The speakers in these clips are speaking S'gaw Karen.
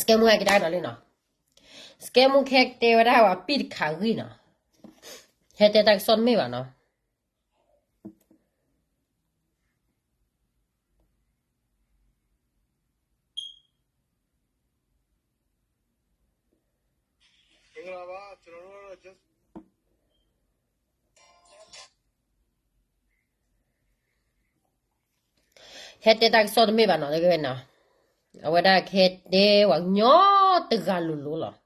စကဲမူဟဲက့ၤတၢ်ကဒီးလံနီၤ, စကဲမူခဲတဲဝဲဒၣ်ဝဲအပံၢ်တခးဂံၢ်နီၤ, ဟဲတဲတၢ်ကစီၣ်တမ့ၢ်ဘၣ်နီၤ. ဟဲတဲတၢ်ကစီၣ်တမ့ၢ်ဘၣ်နီၤ, တကဲနီၤ, အဝဲဒၣ်ခဲတဲဝဲကညီတဂၤလိၤလိၤလီၤ.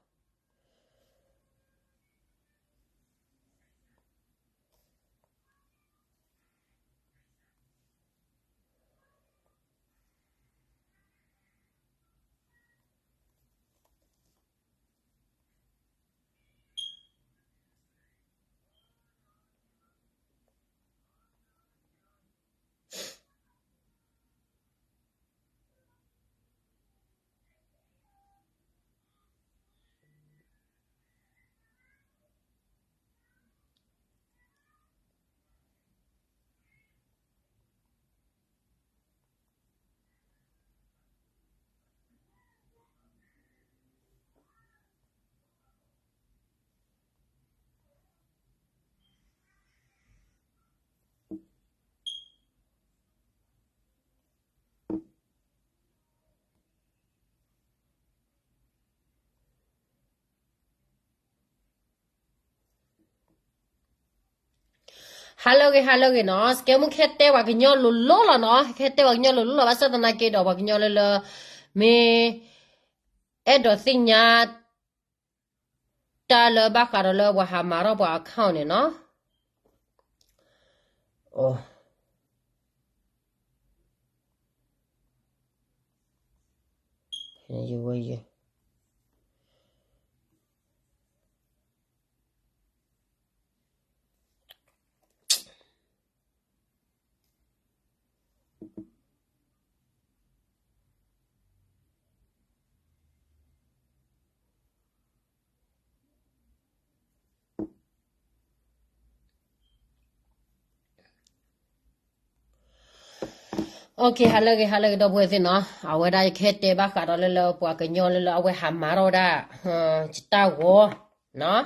ဟါလၢအဂ့ၤ ဟါလၢအဂ့ၤနီၤ, စကဲမူခဲတဲပှၤကညီလိၤလိၤလီၤနီၤ, ခဲတဲပှၤကညီလိၤလိၤလီၤ, ဘၣ်ဆၣ်သနာ်က့ဒီး ပှၤကညီလၢလၢ မ့ၢ် အဲၣ်ဒိးသ့ၣ်ညါ တၢ်လၢဘၣ်ဃးဒီးလၢပှၤဟးမၤထီၣ်ပှၤ account န့ၣ်နီၤ. Okay, ဟါလၢအဂ့ၤ ဟါလၢအဂ့ၤ ဒီပုၢ်ဝဲၢ်သ့ၣ်နီၤ, အဝဲဒၣ်ယကဟဲတဲဘၣ်ဃးဒီးလၢလၢ ပှၤကညီလၢလၢအဝဲဟးမၤထီၣ်ဝဲဒၣ် ယတၢ်ဂီၤနီၤ,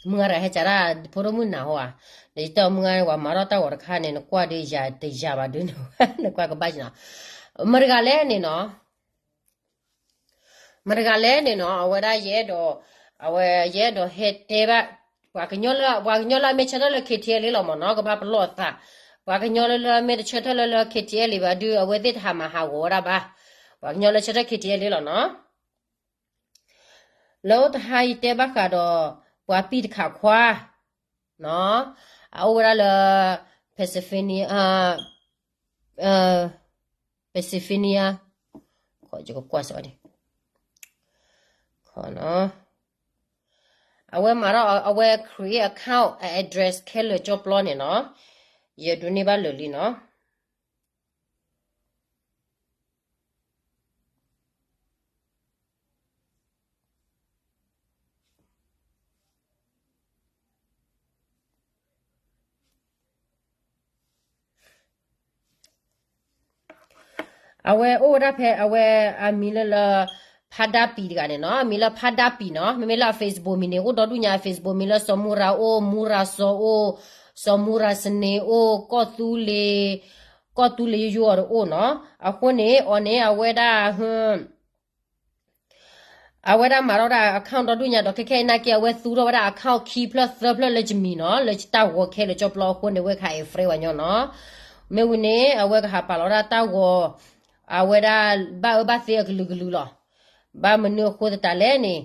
မုၢ်ဂၤတဂၤဟဲစံးဒၣ် ဖိဒိၣ်မုၣ်နၤဟီဧါ, ဒီးယတဲအီၤ မုၢ်ဂၤ ပှၤမၤထီၣ်တၢ်ဂီၤတခါန့ၣ် နကွၢ်ဒီးယၤတယၤဘၣ်ဒုး နကွၢ်ကဘၣ်နီၤ, မတၤတဂၤလဲၣ်န့ၣ်နီၤ မတၤတဂၤလဲၣ်န့ၣ်နီၤ, အဝဲဒၣ်ယအဲၣ်ဒိး, အဝဲယအဲၣ်ဒိးဟဲတဲဘၣ်, ပှၤကညီလၢ, ပှၤကညီလၢအမ့ၢ်ဆၢထၢၣ်လၢ KTLA လီၤမ့ၢ်နီၤ, ကဘၣ်ပလီၢ်အသး, ပှၤကညီလၢလၢအမ့ၢ်တဆၢထၢၣ်လၢလၢ KTLA ဘၣ်ဒုး အဝဲသ့ၣ်တဟးမၤဟးဂီၤဝဲဒၣ်ဘၣ်, ပှၤကညီလၢဆၢထၢၣ် KTLA လီၤနီၤ, လၢအိၣ်တဟါအံၤတဲဘၣ်ဃးဒီး ပှၤပံၢ်တခးခွါ နီၤ, အအိၣ်ဝဲဒၣ်လၢ Pennsylvania, Pennsylvania, ယကကွၢ်စ့ၢ်ကီး, အဝဲမၤထီၣ်, အဝဲ create account address ခဲလၢာ်ကၠီပျီန့ၣ်နီၤ, ယဒိးန့ၢ်ဘၣ်လၢာ်လံနီၤ. အဝဲအိၣ်ဝဲဒၣ်ဖဲအဝဲအမံၤလၢလၢ ဖါဒါပံၤတဂၤန့ၣ်နီၤ, အမံၤလၢဖါဒါပံၤနီၤ, မ့မ့ၢ်လၢအ Facebook မံၤန့ၣ် အိၣ်ဒီဒူၣ်ညါ Facebook မံၤလၢ စီၤမူရၤအိၣ်, မူရၤစီၤအိၣ်, စီၤမူရၤစန့ၤအိၣ်, ကီၢ်သူလ့ၤ, ကီၢ်သူလ့ၤယိယိအီၤတအိၣ်နီၤ, အဃိန့ၣ် အီၤန့ၣ် အဝဲဒၣ် အဝဲဒၣ်မၤထီၣ်ဝဲဒၣ် account ဒီဒူၣ်ညါဒီး ခဲခဲအံၤနာ်က့ အဝဲသူထီၣ်ဝဲဒၣ် account ခံဖျၢၣ်သၢဖျၢၣ်လၢယမံၤနီၤ, လၢယတၢ်ဂီၤခဲလၢာ်ကၠီပျီအဃိန့ၣ် ဝဲခး အ့ free ဝဲညီနီၤ, မ့ၢ်ဝံၤန့ၣ် အဝဲကဟးပာ်လီၤဒၣ်တၢ်ဂီၤ, အဝဲဒၣ်ဘၣ်အၢဘၣ်သီအကလုာ်ကလုာ်လီၤ, ဘၣ်မနုၤအဃိသတးလဲၣ်န့ၣ်,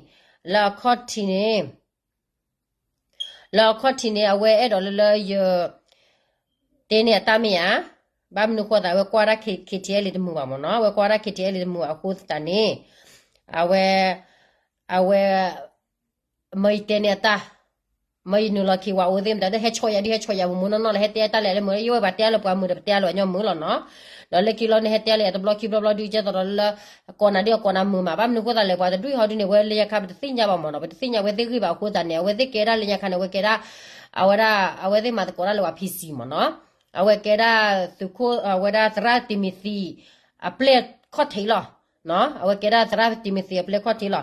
လၢအခီၣ်ထံးန့ၣ် လၢအခီၣ်ထံးန့ၣ် အဝဲအဲၣ်ဒိးလၢလၢယ တဲန့ၢ်အတၢ်မ့ၢ်ဧါ, ဘၣ်မနုၤဃိသး အဝဲကွၢ်ဒၣ် KTLA တမုာ်ဘၣ်မ့ၢ်နီၤ, အဝဲကွၢ်ဒၣ် KTLA တမုာ်ဘၣ်အဃိသတးန့ၣ်, အဝဲ, အဝဲ, မၢယတဲန့ၢ်အတၢ်, မၢယနုာ်လီၤခံဝဲအိၣ်သ့ၣ်မတၤ တဟဲဆီၣ်ယၤဒ်ဟဲဆီၣ်ယၤမုာ်မုာ်နီၢ်နီၢ်လၢ ဟဲတဲတၢ်လဲၣ်လၢမုာ် ယဝဲပှၤတဲလၢပှၤမုာ်ဒီး ပတဲလၢပှၤညီမုာ်လီၤနီၤ, ဒီးလၢခံလီၤန့ၣ် ဟဲတဲလၢတဘျီခံဘျီဘျီဒုး ကဲသိးဒီးလၢ ကိးနၤဒ်အကိးနၤမုာ်မး, ဘၣ်မနုၤဃိသးလဲၣ် ပှၤတဒူၣ်ဟီဒုန့ၣ် ဝဲလၢညါခါ ပတသ့ၣ်ညါဘၣ်မ့ၢ်နီၤ, ပတသ့ၣ်ညါဝဲသ့ၣ်ဂံၢ်ဘၣ်အဃိသတးန့ၣ် အဝဲသ့ၣ်ကဲဒၣ်လၢညါခါန့ၣ် အဝဲကဲဒၣ်, အဝဲဒၣ်, အဝဲသ့ၣ်မၤသကိးတၢ်လၢပှၤ PC မ့ၢ်နီၤ, အဝဲကဲဒၣ်သုးခိၣ် အဝဲဒၣ်သရၣ်တံၤမသံ အပျဲၢ်ခီၣ်ထံးလီၤ, အဝဲကဲဒၣ်သရၣ်တံၤမသ့းအပျဲၢ်ခီၣ်ထံးလီၤ.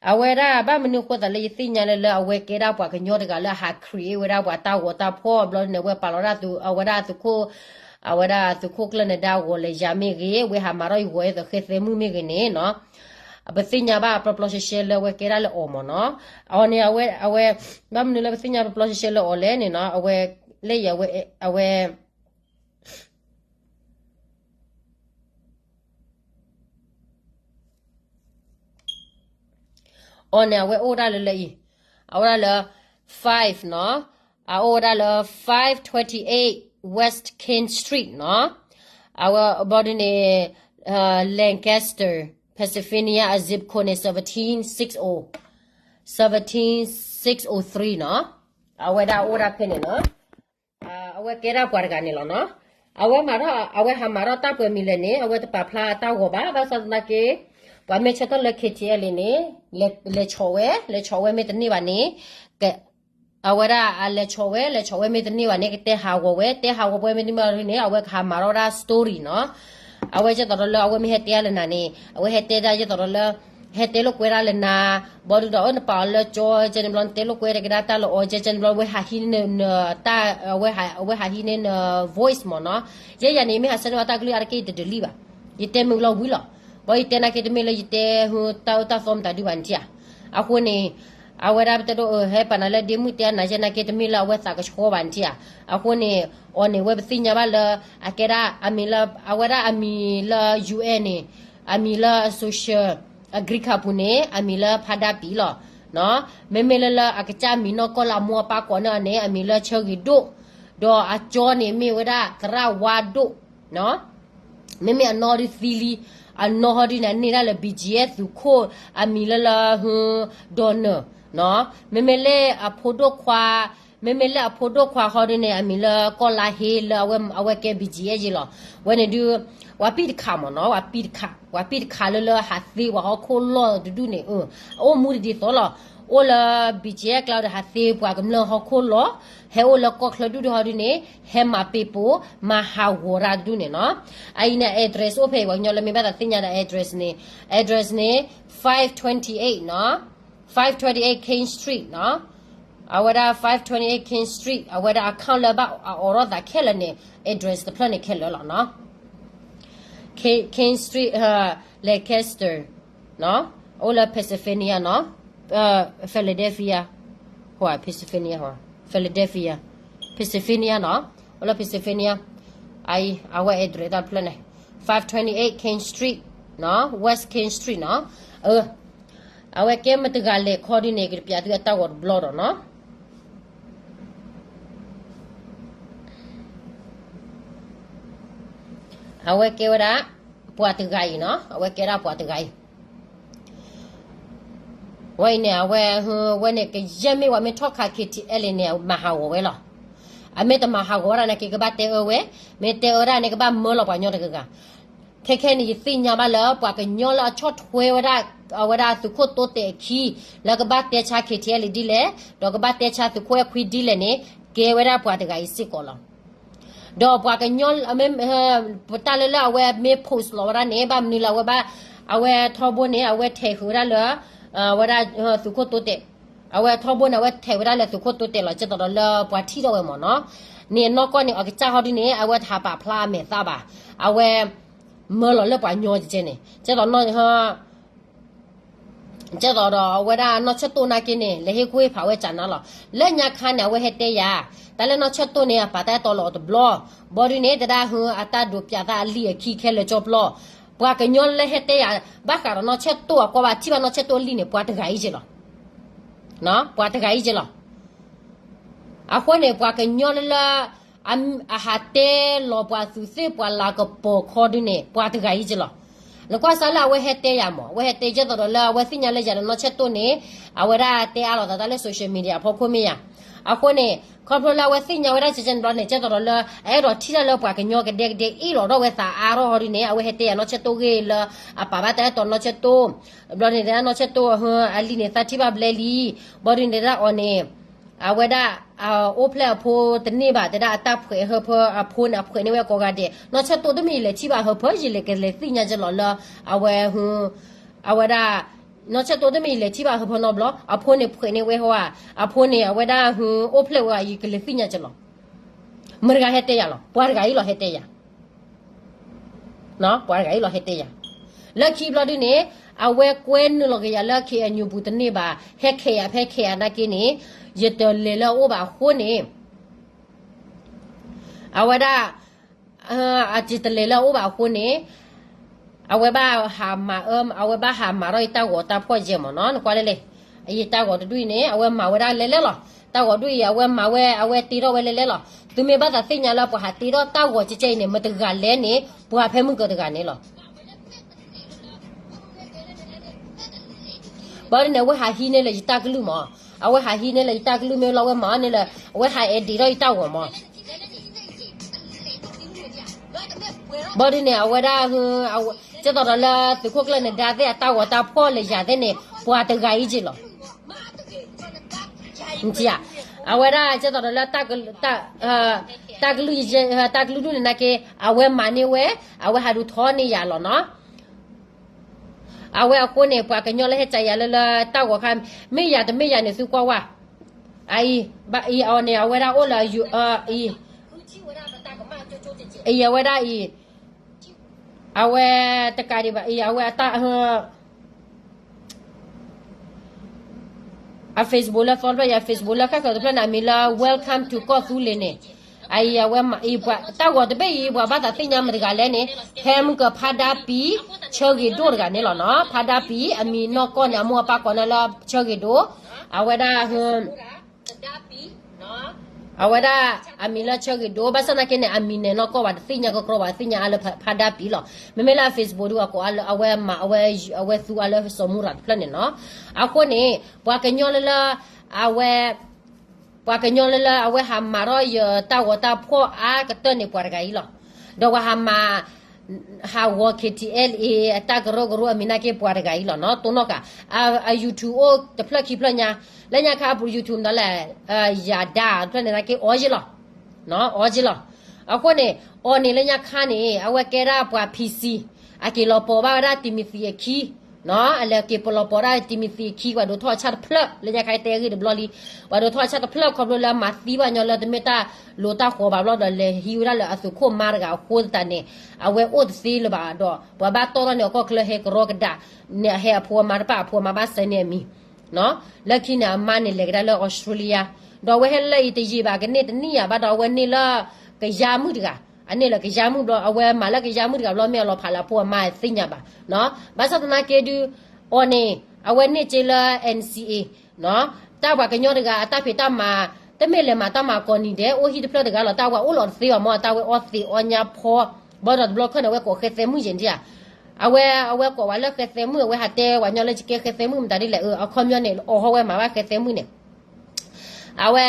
အဝဲဒၣ်ဘၣ်မနုၤအဃိသးလၢယသ့ၣ်ညါလၢ လၢအဝဲကဲဒၣ်ပှၤကညီတဂၤလၢအဟး create ဝဲဒၣ်ပှၤတၢ်ဂီၤတၢ်ဖီၣ်ဘျီန့ၣ် အဝဲပာ်လီၤဒၣ် အဝဲဒၣ်သုးခိၣ် အဝဲဒၣ်သုးခိၣ်ကျၢၢ်နဒါဂီၤလဲၤယၤမ့ၢ်ဂ့ၤ, ဝဲဟးမၤထီၣ်ယဂီၤအသိးဃဲသဲမုၣ်မ့ၢ်ဂ့ၤန့ၣ်နီၤ, ပသ့ၣ်ညါဘၣ်ပျီပျီရှဲရှဲလၢအဝဲကဲဒၣ်လၢအီၤမ့ၢ်နီၤ. အီၤန့ၣ် အဝဲ အဝဲ ဘၣ်မနုၤလၢပသ့ၣ်ညါပျီပျီရှဲရှဲလၢအီၤလဲၣ်န့ၣ်နီၤ, အဝဲ လၢယၤ အဝဲ အဝဲ အီၤန့ၣ် အဝဲအိၣ်ဒၣ်လၢလၢအံၤ, အအိၣ်ဒၣ်လၢ five နီၤ, အအိၣ်ဝဲဒၣ်လၢ five twenty-eight West King Street နီၤ, အဝဲဘျီဒုန့ၣ် Lancaster, Pennsylvania, အ zip code န့ၣ် seventeen six oh, seventeen six oh three နီၤ, အဝဲဒၣ်အိၣ်ဒၣ်ဖဲန့ၣ်နီၤ. အဝဲကဲဒၣ်ပှၤတဂၤန့ၣ်လီၤနီၤ. အဝဲမၤထီၣ် အဝဲဟးမၤထီၣ်တၢ်ပှဲၤမံၤလဲၣ်န့ၣ် အဝဲတပာ်ဖျါအတၢ်ဂီၤဘၣ်, ဘၣ်ဆၣ်သနာ်က့ ပှၤမ့ၢ်ဆၢထၢၣ်လၢ K T L န့ၣ် လဲၤဆီးဝဲ, လဲၤဆီးဝဲမ့ၢ်တန့ၢ်ဘၣ်န့ၣ် အဝဲဒၣ်အလဲၤဆီးဝဲ, လဲၤဆီးဝဲမ့ၢ်တန့ၢ်ဘၣ်န့ၣ် ကတဲဟးဂီၤဝဲ, တဲဟးဂီၤဝဲမ့ၢ်တန့ၢ်ဘၣ်န့ၣ် အဝဲကဟးမၤထီၣ်ဝဲဒၣ် story နီၤ. အဝဲကဲသိးဒီးလၢအဝဲမ့ၢ်ဟဲတဲလၢနၤန့ၣ် အဝဲဟဲတဲဒၣ်ကဲသိးဒီးလၢ ဟဲတဲလိာ်ကွဲဒၣ်လၢနၤ, ဘီဒုဒီး အၢ နပာ်အီၤလၢကၠီကဲန့ၣ်ဘျီ နတဲလိာ်ကွဲတကဒါတၢ်လၢအီၤကဲန့ၣ်ဘျီ အဝဲဟးဟံးန့ၢ်နတၢ်, အဝဲဟးဟံးန့ၢ်န voice မ့ၢ်နီၤ. ယဲယၤန့ၣ် မ့ၢ်ဟးဆၢန့ၢ်ဝဲတၢ်ကလုၢ်အါတက့ၢ် ယတဒုးလံဘၣ်, ယတဲမုာ်လီၤဝံၤလီၤ. ဘီယတဲနာ်က့တမ့ၢ်လၢယတဲဟုတၢ်အၢတၢ်သီမတၤဒုဘၣ်နထံၣ်ဧါ. အဃိန့ၣ် အဝဲဒၣ်ပတဲဒိး ဟဲပာ်နၤလၢဒ့မုၣ်တဲအနၤယဲနာ်က့တမ့ၢ်လၢအဝဲသးကဆှီဘၣ်နထံၣ်ဧါ. အဃိန့ၣ် အီၤန့ၣ် ဝဲပသ့ၣ်ညါဘၣ်လၢ အကဲဒၣ်အမံၤလၢ အဝဲဒၣ်အမံၤလၢ U N န့ၣ် အမံၤလၢ social အ green card ပူၤန့ၣ် အမံၤလၢဖါဒါပံၤလီၤ. မ့မ့ၢ်လၢလၢအကစၢ်မံၤနီၢ်ကီၢ်လၢအမိၢ်အပၢ်ကိးန့ၢ်အီၤန့ၣ် အမံၤလၢဆၢဂ့ၤဒိၣ်, ဒီးအကၠီန့ၣ်မ့ၢ်ဝဲဒၣ်သရၣ်ဝါဒိၣ် မ့မ့ၢ်အနီၢ်ဒုးသံလံ, အနီၢ်ဟီဒုးန့ၣ် န့ၢ်ဒၣ်လၢ B G F သုးခိၣ် အမံၤလၢလၢ ဒိၣ်နၢၤ, မ့မ့ၢ်လၢအဖိဒိၣ်ခွါ, မ့မ့ၢ်လၢအဖိဒိၣ်ခွါဟီဒုးန့ၣ် အမံၤလၢကီၢ်လါဟ့လၢအဝဲကဲ B G F ယ့လီၤ. ဝဲန့ၣ်ဒုး ပှၤပံၢ်တခးမ့ၢ်နီၤ, ပှၤပံၢ်တခး, ပှၤပံၢ်တခးလၢလၢဟးသ့ပှၤဟီၣ်ခိၣ်လီၢ်တဒူၣ်န့ၣ်, အအိၣ်မူတဒ်သိးလီၤ. အိၣ်လၢ B G F ကျါဒီးဟးသ့ပှၤကမျၢၢ်ဟီၣ်ခိၣ်လီၢ်, ဟဲအိၣ်လၢကီၢ်ချၢဒူၣ်ဒုးဟီဒုးန့ၣ် ဟဲမၤပ့ၤပိာ် မၤဟးဂီၤတၢ်တဒူၣ်န့ၣ်နီၤ. အအံၤန့ၣ် address အိၣ်ဖဲအံၤ ပှၤကညီလၢမ့ၢ်ဘၣ်သးသ့ၣ်ညါဒီး address န့ၣ်, address န့ၣ် five twenty-eight နီၤ, five twenty-eight King Street နီၤ, အဝဲဒၣ် five twenty-eight King Street အဝဲဒၣ် account လၢဘၣ်အအိးထီၣ်သးခဲလၢာ်န့ၣ် address တဖျၢၣ်န့ၣ်ခဲလၢာ်လီၤနီၤ. King Street, Lancaster နီၤ, အိၣ်လၢ Pennsylvania နီၤ, Philadelphia, ဟိ Pennsylvania, Philadelphia, Pennsylvania နီၤ, အိၣ်လၢ Pennsylvania, အဝဲ address တဖျၢၣ်န့ၣ် five twenty-eight King Street နီၤ, West King Street နီၤ. အဝဲကဲမတၤတဂၤလဲၣ်ခီဒုးန့ၣ် ကတပျးသုအတၢ်ဂီၤတဘျီဒီးနီၤ. အဝဲကဲဝဲဒၣ် ပှၤတဂၤအံၤနီၤ, အဝဲကဲဒၣ်ပှၤတဂၤအံၤ. ဝဲအံၤန့ၣ် အဝဲ, ဝဲန့ၣ် ကယဲၢ်မ့ၢ်ဝဲမ့ၢ်ထီၣ်ခး K T L န့ၣ် မၤဟးဂီၤဝဲလီၤ. အမ့ၢ်တမၤဟးဂီၤဝဲဒၣ်န့ၣ်က့ၤ ကဘၣ်တဲအၢဝဲ, မ့ၢ်တဲအၢဒၣ်န့ၣ် ကဘၣ်မၢလီၤပှၤကညီတဂၤဂၤ. ခဲခဲန့ၣ် ယသ့ၣ်ညါဘၣ်လၢ ပှၤကညီလၢအဆီၣ်ထွဲဝဲဒၣ် အဝဲဒၣ်သုးခိၣ်တိတဲာ်အခံ လၢကဘၣ်တဲဆါ K T L ဒ်လဲၣ်, ဒီးကဘၣ်တဲဆါသုးခိၣ်အဲၣ်ခွံဒ်လဲၣ်န့ၣ် ကဲဝဲဒၣ်ပှၤတဂၤအံၤစ့ၢ်ကီးလီၤ. ဒီးပှၤကညီ, ပတၢ်လၢလၢအဝဲမ့ၢ် post လီၤဝဲဒၣ်န့ၣ် ဘၣ်မနုၤလၢအဝဲဘၣ်, အဝဲထီဘိန့ၣ် အဝဲထဲးဃုာ်ဝဲဒၣ်လၢ ဝဲဒၣ်သုးခိၣ်တိတဲာ်, အဝဲထီဘိန့ၣ် အဝဲထဲးဝဲဒၣ်လၢသုးခိၣ်တိတဲာ်လီၤ, ကဲသိးဒီးလၢပှၤထံၣ်ထီၣ်ဝဲမ့ၢ်နီၤ. န့ၣ်အနီၢ်ကီၢ်န့ၣ် အကစၢ်ဟီဒ်န့ၣ် အဝဲတဟးပာ်ဖျါအမဲာ်သၣ်ဘၣ်, အဝဲမၢလီၤလၢပှၤကညီကဲန့ၣ်, ကဲသိး ကဲသိးဒီးအဝဲဒၣ်နီၢ်ဆၢၣ်တိၣ်နာ်က့န့ၣ် လဲၤဟ့ၣ်ကူၣ်ဟ့ၣ်ဖးဝဲကနၤလီၤ. လၢညါခါန့ၣ် အဝဲဟဲတဲယၤ, တၢ်လၢနီၢ်ဆၢၣ်တိၣ်န့ၣ် အပာ်တၢ်အဲၣ်တီလီၤအီၤတဘျီ, ဘီဒုန့ၣ် တဒၣ်ဟုအတၢ်ဒိးပျးသးအလံာ်အခံခဲလၢာ်ကၠီပျီ, ပှၤကညီလၢဟဲတဲယၤ ဘၣ်ဃးဒီးနီၢ်ဆၢၣ်တိၣ်အကွီၢ်ဘၣ် ထံၣ်ဘၣ်နီၢ်ဆၢၣ်တိၣ်အလံာ်န့ၣ် ပှၤတဂၤအံၤက့လီၤ. ပှၤတဂၤအံၤက့လီၤ. အဃိန့ၣ် ပှၤကညီလၢလၢ အဟးတဲလီၤပှၤသူးသ့ၣ်ပှၤလၤကပီၤခီဒုန့ၣ် ပှၤတဂၤအံၤက့လီၤ. နကွၢ်စၢ်လၢအဝဲဟဲတဲယၤမ့ၢ် အဝဲဟဲတဲကဲသိးဒီးလၢအဝဲသ့ၣ်ညါလၢယၤဒီးနီၢ်ဆၢၣ်တိၣ်န့ၣ် အဝဲဒၣ်တဲအါလိာ်သးတၢ်လၢ social media အဖီခိၣ်မ့ၢ်ယၤ. အဃိန့ၣ် ခီဖျိလၢအဝဲသ့ၣ်ညါဝဲဒၣ်ကဲကဲန့ၣ်ဘျီန့ၣ် ကဲသိးဒီးလၢ အအဲၣ်ဒိးထံၣ်တၢ်လၢပှၤကညီကဒဲကဒဲအ့ၣ်လိာ်ထီၣ်ဝဲသးအါထီၣ်ဟီဒုန့ၣ် အဝဲဟဲတဲယၤနီၢ်ဆၢၣ်တိၣ်ဂ့ၢ်လၢ အပာ်ဘၣ်တၢ်အဲၣ်တီနီၢ်ဆၢၣ်တိၣ် ဘျီန့ၣ် တဒၣ်နီၢ်ဆၢၣ်တိၣ် အလံာ်န့ၣ် သးထံၣ်ဘၣ်ဘျဲလံ. ဘျီဒုန့ၣ်ဒၣ်အီၤန့ၣ် အဝဲဒၣ် အိၣ်ဖျဲၣ်အဖိတန့ၢ်ဘၣ် တဲဒၣ်အတၢ်ဖှဲးဟၢဖၢအဖိန့ၣ် အဖှဲးန့ၢ်ဝဲကိးဂၤဒဲး နီၢ်ဆၢၣ်တိၢ်တမ့ၢ်ယလဲၤထံၣ်ဘၣ်ဟၢဖၢ ယလဲၤကလဲၤသ့ၣ်ညါကလီၤလၢ အဝဲ အဝဲဒၣ် နီၢ်ဆၢၣ်တိၢ်တမ့ၢ်ယလဲၤထံၣ်ဘၣ်ဟၢဖၢနီတဘျီ အဖိန့ၣ်ဖှဲးန့ၢ်ဝဲဟီဧါ အဖိန့ၣ် အဝဲဒၣ်ဟူ အိၣ်ဖျဲၣ်ဝဲဧါ ယကလဲၤသ့ၣ်ညါကလီၤ မတၤတဂၤဟဲတဲယၤလီၤ ပှၤတဂၤအံၤလီၤဟဲတဲယၤ ပှၤတဂၤအံၤလီၤဟဲတဲယၤ လၢခံဘျီဒုန့ၣ် အဝဲကွဲနုာ်လီၤက့ၤယၤလၢ ခ့ၣ်အဲၣ်ယူၣ်ပူၤတန့ၢ်ဘၣ် ဟဲခဲးယၤဖဲခဲးယၤနာ်က့န့ၣ် ယတလဲၤလၢအအိၣ်ဘၣ်အဃိန့ၣ် အဝဲဒၣ် အတလဲၤလၢအအိၣ်ဘၣ်အဃိန့ၣ် အဝဲဘၣ်ဟးမၤအၢ အဝဲဘၣ်ဟးမၤထီၣ်ယတၢ်ဂီၤတၢ်ဖှီၣ်ယဲၢ်မးနီၤ နကွၢ်လဲၣ်လဲၣ် အယတၢ်ဂီၤတဒူၣ်အံၤန့ၣ် အဝဲမၤဝဲဒၣ်လဲၤလဲၣ်လီၤ တၢ်ဂီၤဒူၣ်အံၤ အဝဲမၤဝဲ အဝဲတ့ထီၣ်ဝဲလဲၤလဲၣ်လီၤ သုမ့ၢ်ဘၣ်သးသ့ၣ်ညါလၢပှၤဟးတ့ထီၣ်တၢ်ဂီၤကဲကဲအံၤန့ၣ် မတဂၤလဲၣ်န့ၣ် ပှၤဖဲမုၢ်ကၢတဂၤန့ၣ်လီၤ ဘၣ်ဒ်န့ၣ် အဝဲဟးဟံးန့ၢ်လၢယတၢ်ကလုၢ်မး, အဝဲဟးဟံးန့ၢ်လၢယတၢ်ကလုၢ်မ့ၢ်လီၤ အဝဲမၤအီၤန့ၣ်လၢ အဝဲဟးအဲၣ်ဒ့းထီၣ်ယတၢ်ဂီၤမး, ဘၣ်ဒ်န့ၣ် အဝဲဒၣ် ကဲသိးဒီးလၢသုးခိၣ်ကျၢၢ်န့ၣ် ဒါသ့ၣ်အတၢ်ဂီၤတၢ်ဖှီၣ်လၢယၤသ့ၣ်န့ၣ် ပှၤတဂၤအံၤက့လီၤ. အဝဲဒၣ်ကဲသိးဒီးလၢ တၢ်ကလုၢ် တၢ်ကလုၢ်ဒူၣ်န့ၣ်နာ်က့ အဝဲမၤန့ၢ်ဝဲ အဝဲဟးဒုးထီန့ၢ်ယၤလီၤနီၤ. အဝဲအဃိန့ၣ် ပှၤကညီလၢဟဲကၠးယၤလၢလၢတၢ်ဂီၤခါ မ့ၢ်ယၤတမ့ၢ်ယၤန့ၣ် သုကွၢ်ဝဲ အအံၤ အီၤန့ၣ် အဝဲဒၣ်အိၣ်လၢ အံၤ အံၤ အဝဲဒၣ်အံၤ အဝဲတကးဒံးဘၣ်အံၤ အဝဲအတၢ် အ Facebook လၢသီတဖျၢၣ် ယ Facebook လၢဃၣ်ဃၢၤတဖျၢၣ်န့ၣ် အမံၤလၢ Welcome to ကီၢ်သူလ့ၤန့ၣ်, အအံၤ အဝဲ တၢ်ဂီၤတဘ့ၣ်အံၤ ပှၤဘၣ်သးသ့ၣ်ညါမတၤတဂၤလဲၣ်န့ၣ် ဖဲမုၢ်ကၢဖါဒါပံၤ ဆၢဂ့ၤဒိၣ်တဂၤန့ၣ်လီၤနီၤ. ဖါဒါပံၤ အမံၤနီၢ်ကီၢ်န့ၣ် အမိၢ်အပၢ်ကိးန့ၣ်လၢဆၢဂ့ၤဒိၣ်, အဝဲဒၣ် အဝဲဒၣ် အမံၤလၢဆၢဂ့ၤဒိၣ် ဘၣ်ဆၣ်သနာ်က့န့ၣ် အမံၤန့ၣ်နီၢ်ကီၢ်ဘၣ် တသ့ၣ်ညါကကြၢးဘၣ် သ့ၣ်ညါအါလၢဖါဒါပံၤလီၤ. မ့မ့ၢ်လၢအ Facebook ဒုး အကိးအါလၢ အဝဲမၤ အဝဲသူအါလၢ စီၤမူရၤတဖျၢၣ်န့ၣ်နီၤ. အဃိန့ၣ် ပှၤကညီလၢလၢ အဝဲ ပှၤကညီလၢလၢ အဝဲဟးမၤထီၣ်ယတၢ်ဂီၤတၢ်ဖှီၣ်အါကတၢၢ်န့ၣ် ပှၤတဂၤအံၤလီၤ. ဒီးပှၤဟးမၤ ဟးဂီၤ KTLA အတၢ်ကရၢကရိအမံၤနာ်က့ ပှၤတဂၤအံၤလီၤနီၤ. တိၢ်နီၣ်ဃာ် အ YouTube အိၣ်တဖျၢၣ်ခံဖျၢၣ်ညါ, လၢညါခါအပူၤ YouTube မတၤလဲၣ်, ယၤဒါတဖျၢၣ်န့ၣ်နာ်က့ အီယ့လီၤ, အီယ့လီၤ. အဃိန့ၣ် အီၤန့ၣ်လၢညါခါန့ၣ် အဝဲကဲဒၣ်ပှၤ PC, အက့ၤလီၤပိာ်ဘၣ်ဝဲဒၣ် Timothy အခံ အလဲၤက့ၤပလီၤပိာ်ဒၣ် Timothy အခံ ပှၤဒိးထီၣ်အဆၣ်တဖျၢၣ် လၢညါခါတဲဂ့ၢ်တဘျီလံ, ပှၤဒိးထီၣ်အဆၣ်တဖျၢၣ်ခီဖျိလၢမၤသံပှၤကညီလၢတမ့ၢ်တၢ်လိၤတၢ်ဃီၤဘၣ်ဘျီဒီး လဲၤဟံးဝဲဒၣ်လၢအသုးခိၣ်မါတဂၤအဃိသတးန့ၣ် အဝဲအိၣ်တသ့လၢၤဘၣ်ဒီး ပှၤဘၣ်တီၢ်ထီၣ်န့ၣ် အကီၢ်ချၢဟဲကရီကဒး န့ၣ် အဟဲအဖိအမါတဖၣ် အဖိအမါဘၣ်စဲန့ၢ်အမံၤ လၢခံန့ၣ် အမါန့ၣ်လဲၤကဒါလၢ Australia, ဒီးအဝဲဟဲလၢအံၤတယံာ်ဘၣ် ကန့ၢ်တနံၣ်ယၤဘၣ်ဒီး အဝဲန့ၢ်လၢကယါမုၣ်တဂၤ, အန့ၢ်လၢကယါမုၣ်ဘျီ အဝဲမၤလၢကယါမုၣ်တဂၤဘျီ မ့ၢ်အလီၤဖးလၢအဖိအမါသ့ၣ်ညါဘၣ်, ဘၣ်ဆၣ်သနာ်က့ဒုး အီၤန့ၣ် အဝဲန့ၢ်က့လၢ NCA, တၢ်ပှၤကညီတဂၤအတၢ်ဖံးတၢ်မၤ တမ့ၢ်လဲၤမၤတၢ်မၤကိးနံၤဒဲး အိၣ်ဟံၣ်တဖျၢၣ်တဂၤလီၤ တၢ်ဝဲအိၣ်လီၤတသ့ဘၣ်မ့ၢ် တၢ်ဝဲအီသံးအီညါဖီ ဘၣ်ဒီးတဘျီခၢၣ်န့ၣ် အဝဲကိးဃဲသဲမုၣ်ယဲၢ်ဒံးဧါ, အဝဲ အဝဲကိးဝဲလၢဃဲသဲမုၣ် အဝဲဟးတဲပှၤကညီလၢယကဲဃဲသဲမုၣ်မတၤဒ်လဲၣ် အခီပညီန့ၣ် အီၣ်ဟီၣ်ဝဲမၤဘၣ်ဃဲသဲမုၣ်န့ၣ်, အဝဲ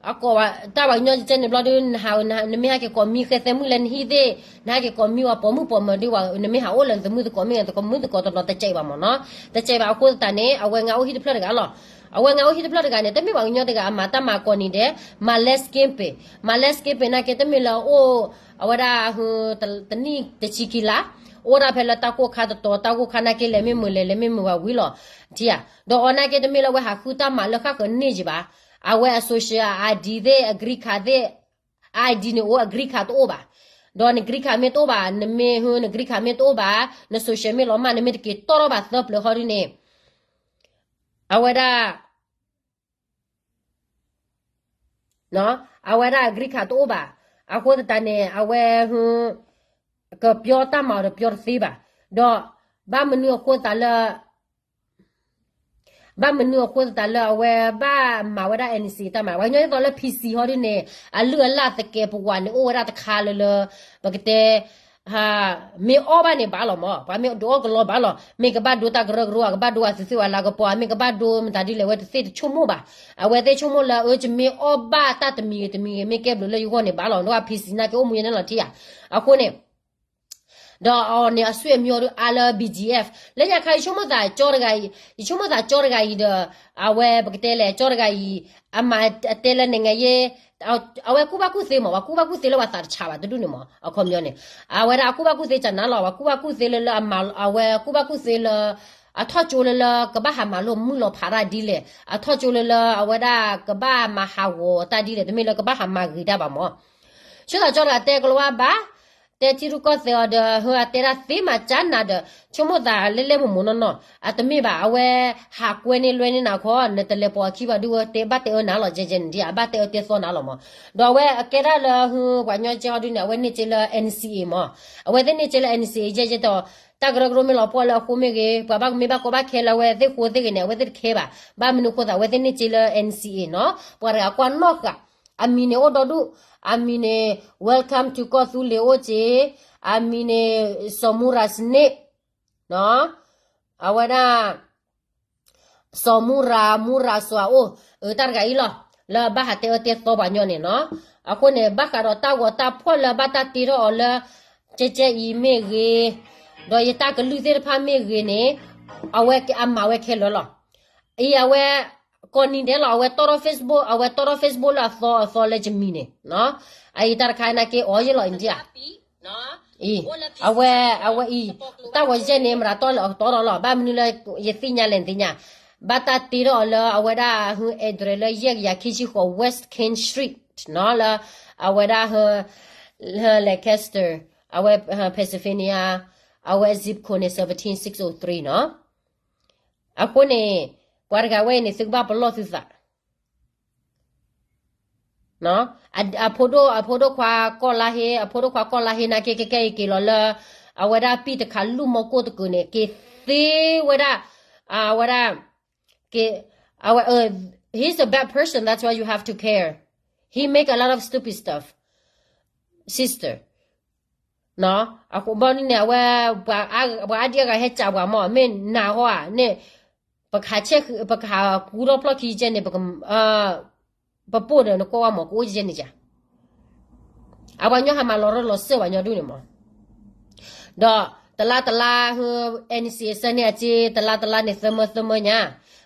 အကိးဝဲ တၢ်ပှၤကညီကဲန့ၣ်ဘျီဒုး နဟး နမ့ၢ်ဟဲက့ၤကိးမံဃဲသဲမုၣ်လၢနဟံၣ်သ့ၣ် နဟဲက့ၤကိးမံဝဲပိာ်မုၣ်ပိာ်မၢၤဒုး နမ့ၢ်ဟးအိၣ်လၢနသမုၣ်သကိးမုၣ် နသမုၣ်သကိးတနီၤတကဲဘၣ်မ့ၢ်နီၤ, တကဲဘၣ်အဃိသတးန့ၣ် အဝဲငါအိၣ်ဟံၣ်တဖျၢၣ်တဂၤလီၤ. အဝဲငါအိၣ်ဟံၣ်တဖျၢၣ်တဂၤန့ၣ် တမ့ၢ်ပှၤကညီတဂၤအမၤတၢ်မၤကိးနံၤဒဲး မၤလဲစက့ပ့ၤ, မၤလဲစက့ပ့ၤနာ်က့ တမ့ၢ်လၢအအိၣ် အဝဲဒၣ် တနံၣ်တဆံခံလါ, အိၣ်ဒၣ်ဖဲလၢတၢ်ကိၢ်ခါတတီၤ တၢ်ကိၢ်ခါနာ်က့ လဲၤမ့ၢ်မုာ်လဲၤ လဲၤမ့ၢ်မုာ်ဝဲဝံၤလီၤ. ထံၣ်ဧါ, ဒီးအီၤနာ်က့ တမ့ၢ်လၢအဝဲဟးဃုတၢ်မၤလၢဃၣ်ဃၢၤန့ၢ်က့ၤဘၣ်, အဝဲအ social ID သ့ၣ် အ green card သ့ၣ် ID န့ၣ်အိၣ် အ green card တအိၣ်ဘၣ်, ဒီးန green card မ့ၢ်တအိၣ်ဘၣ် နမ့ၢ်ဟ န green card မ့ၢ်တအိၣ်ဘၣ် န social မ့ၢ်လီၤမၢ် နမ့ၢ်တက့ၤတီၣ်ထီၣ်ဘၣ်သၢပျၢၤဟီဒ်န့ၣ် အဝဲဒၣ် အဝဲဒၣ်အ green card တအိၣ်ဘၣ်. အဃိသတးန့ၣ် အဝဲ ကပျီတၢ်မၤအီၤဒီးပျီတသ့ဘၣ်. ဒီးဘၣ်မနုၤအဃိသတးလၢ ဘၣ်မနုၤအဃိသတးလၢအဝဲဘၣ်မၤဝဲဒၣ် NCA တၢ်မၤ ပှၤကညီဒ်သိးလၢ PC ဟီဒ်န့ၣ် အလုၢ်အလၢ်သကဲးပဝးန့ၣ် အိၣ်ဝဲဒၣ်တခါလၢလၢ ပကတဲ မ့ၢ်အီၣ်ဘၣ်န့ၣ်ဘၣ်လီၤမး ပှၤမ့ၢ်ဒုးအီၣ်ကလီဘၣ်လီၤ မ့ၢ်ကဘၣ်ဒိတၢ်ကရၢကရိ ကဘၣ်ဒိအသုးသ့ၣ်ဝဲလၤကပီၤ မ့ၢ်ကဘၣ်ဒိမတၤဒ်လဲၣ်ဝဲတသ့ၣ်တဆိကမိၣ်ဘၣ်. အဝဲသ့ၣ်ဆိကမိၣ်လၢအၢ ယမ့ၢ်အီၣ်ဘၣ်တၢ်တမံၤဂ့ၤတမံၤဂ့ၤ မ့ၢ်ကဲဘျုးလၢယဂီၢ်န့ၣ်ဘၣ်လီၤ ဒီး PC နာ်က့အိၣ်မူယဲန့ၣ်လီၤထံၣ်ဧါ. အဃိန့ၣ် ဒီးအီၤန့ၣ်အဆွေမျိုးဒုးအါလၢ B G F လၢညါခါ ယဆိကမိၣ်သးကၠီတဂၤအံၤ, ယဆိကမိၣ်သးကၠီတဂၤအံၤဒီး အဝဲပကတဲလဲၣ် ကၠီတဂၤအံၤ အမၤတဲလၢ နိုင်ငံရေး အဝဲကူၣ်ဘၣ်ကူၣ်သ့မး, ပှၤကူၣ်ဘၣ်ကူၣ်သ့လၢပှၤသးတဆးဘၣ်တဒူၣ်န့ၣ်မး, အခီပညီန့ၣ် အဝဲဒၣ်အကူၣ်ဘၣ်ကူၣ်သ့ကနၤလီၤ, ပှၤကူၣ်ဘၣ်ကူၣ်သ့လၢလၢအမၤ အဝဲကူၣ်ဘၣ်ကူၣ်သ့လၢ အထီၣ်ကၠိလၢလၢ ကဘၣ်ဟးမၤလိမုၢ်လီၤဖးတၢ်ဒ်လဲၣ်, အထီၣ်ကၠိလၢလၢ အဝဲဒၣ်ကဘၣ်မၤဟးဂီၤတၢ်ဒ်လဲၣ်, တမ့ၢ်လၢကဘၣ်ဟးမၤဂ့ၤတၢ်ဘၣ်မး. ဆိသးကၠီတဂၤတဲကလီၤဝါဘၣ်, တဲထံရူၢ်ကီၢ်သဲးအီၤဒီး ဟၢအတဲဒၣ်သ့မးကၠါနၤဒီး ဆိကမိၣ်သးလဲၣ်လဲၣ်မိၢ်မိၢ်နီၢ်နီၢ်, အတမ့ၢ်ဘၣ်, အဝဲဟးကွဲန့ၢ်လွဲန့ၢ်နၤခီ နတလဲၤပိာ်အခံဘၣ်ဒုးဝဲ တဲဘၣ်တဲအၢနၤလီၤ ကဲကဲန့ၣ်ဒ် အဘၣ်တဲအၢတဲသီနၤလီၤမး. ဒီးအဝဲအကဲဒၣ်လၢဟၢ ပှၤညီကဲအီၤဒုးန့ၣ် အဝဲန့ၢ်က့လၢ N C A မး, အဝဲသ့ၣ်န့ၢ်က့လၢ N C A ယဲယဲဒီး တၢ်ကရၢကရိမ့ၢ်လီၤပှီၢ်လၢအဃိမ့ၢ်ဂ့ၤ, ပှၤဘၣ်ကမ့ၢ်ဘၣ်ကီဘၣ်ခဲလၢအဝဲသ့ၣ်ဃိသ့ၣ်ဂ့ၤန့ၣ် အဝဲသ့ၣ်တခဲဘၣ်, ဘၣ်မနုၤဃိသး အဝဲသ့ၣ်န့ၢ်က့လၢ N C A နီၤ, ပှၤတဂၤကွၢ်နီၣ်ဃာ်, အမံၤန့ၣ်အိၣ်ဒီဒူၣ်, အမံၤန့ၣ် Welcome to ကီၢ်သူလ့ၤအိၣ်က့, အမံၤန့ၣ် စီၤမူရၤစနစ်, အဝဲဒၣ် စီၤမူရၤ မူရၤစွၤအိၣ်, အတၢ်တဂၤအံၤလီၤ, လၢဘၣ်ဟးတဲအၢတဲသီပှၤညီန့ၣ်နီၤ. အဃိန့ၣ် ဘၣ်ဃးဒီးတၢ်ဂီၤတၢ်ဖီၣ်လၢဘၣ်တၢ်တ့ထီၣ်အီၤလၢ ကဲကဲအံၤမ့ၢ်ဂ့ၤ, ဒီးယတၢ်ကလုၢ်သ့ၣ်တဖၣ်မ့ၢ်ဂ့ၤန့ၣ်, အဝဲအမၤဝဲခဲလၢာ်လီၤ. အံၤအဝဲ ကိးနံၤဒဲးလီၤ, အဝဲတီထီၣ် Facebook, အဝဲတီထီၣ် Facebook လၢအသီအသီလၢယမံၤန့ၣ်, အံၤတၢ်တခါနာ်က့ အီၤယ့ၢ်လီၤ India အံၤ, အဝဲ အဝဲအံၤ, တၢ်ဂီၤယဲၢ်န့ၣ် မတၤတီလၢအတီထီၣ်လီၤ, ဘၣ်မနုၤလၢယသ့ၣ်ညါလဲၣ်နသ့ၣ်ညါ, ဘၣ်တၢ်တ့ထီၣ်အီၤလၢအဝဲဒၣ်ဟ address လၢယဲၢ်ကယၤခံဆံဃိး West King Street နီၤ, လၢအဝဲဒၣ်ဟ Lancaster, အဝဲ Pennsylvania, အဝဲ zip code န့ၣ် seventeen six oh three နီၤ. အဃိန့ၣ် ပှၤတဂၤဝဲအံၤန့ၣ် သုကဘၣ်ပလီၢ်သုသး အဖိဒိၣ် အဖိဒိၣ်ခွါကီၢ်လါဟ့, အဖိဒိၣ်ခွါကီၢ်လါဟ့နာ်က့ ကဲကဲအံၤက့ၤလီၤလၢ အဝဲဒၣ်ပံၣ်တခးလူၢ်မီကိၢ်တကုာ်န့ၣ် က့ၤသ့ဝဲဒၣ်, အဝဲဒၣ်, က့ၤ, အဝဲ, he's a bad person, that's why you have to care, he make a lot of stupid stuff, sister, အဃိဘီန့ၣ် အဝဲ, ပှၤအါဒံအါဂၤဟဲကးပှၤမး မ့ၢ်နၤဟီဧါန့ၣ်, ပကဟးဆဲး, ပကဟးကူထီၣ်ဖျီၣ်ခံကဲန့ၣ်, ပပိၢ်ဒီးနကွၢ်ဝဲမး ကအိၣ်ကဲန့ၣ်ဧါ, အပှၤညီဟးမၤလီၤရၢလီၤစၢၢ်ပှၤညီဒူၣ်န့ၣ်မး, ဒီးတလါတလါ NCA စၢန့ၢ်အစ့ တလါတလါန့ၣ် သၢမၢသၢမၢညါ,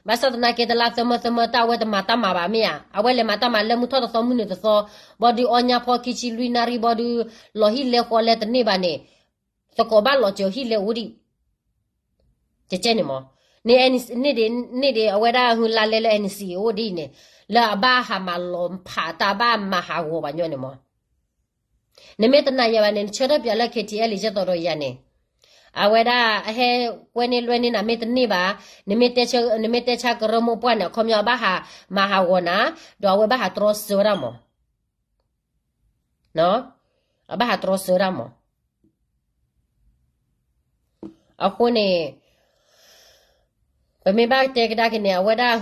ဘၣ်ဆၣ်သနာ်က့ တလါသၢမၢသၢမၢ တၢ်အဝဲတမၤတၢ်မၤဘၣ်မ့ၢ်ဧါ, အဝဲလဲၤမၤတၢ်မၤလၢမုၢ်ထီၣ်တသီမုၢ်နုာ်တသီ, ဘီဒုးအီညါဖီခံဆံလွံၢ်နၣ်ရံၣ်ဘီဒုး, လီၤဟံၣ်လဲၤဃီလဲၤတန့ၢ်ဘၣ်န့ၣ်, သကိးဘၣ်လီၤစၢၤဟံၣ်လဲၤအိၣ်ဒံး ကဲန့ၣ်မး, န့ၣ်ဒ်အဝဲဒၣ်ဟူလါလဲလၢ NCA အိၣ်ဒ်အံၤန့ၣ်, လၢအဘၣ်ဟးမၤလီၤဖးတၢ်ဘၣ်မၤဟးဂီၤပှၤညီန့ၣ်မး, နမ့ၢ်တနာ်ယၤဘၣ်န့ၣ် နဆၢထၢၣ်ပၠးလၢ KTLA ယဲၢ်သီဒီးယၤန့ၣ်, အဝဲဒၣ်အဟဲကွဲန့ၢ်လွဲန့ၢ်နၤမ့ၢ်တန့ၢ်ဘၣ်, နမ့ၢ်တဲဆါကရၢမိၢ်ပှၢ်န့ၣ် အခီပညီအဘၣ်ဟးမၤဟးဂီၤနၤ, ဒီးအဝဲဘၣ်ဟးတြီစၢၤဝဲဒၣ်မး အဘၣ်ဟးတြီစၢၤဒၣ်မး, အဃိန့ၣ် ပမ့ၢ်ဘၣ်တဲကဒါက့ၤန့ၣ် အဝဲဒၣ်,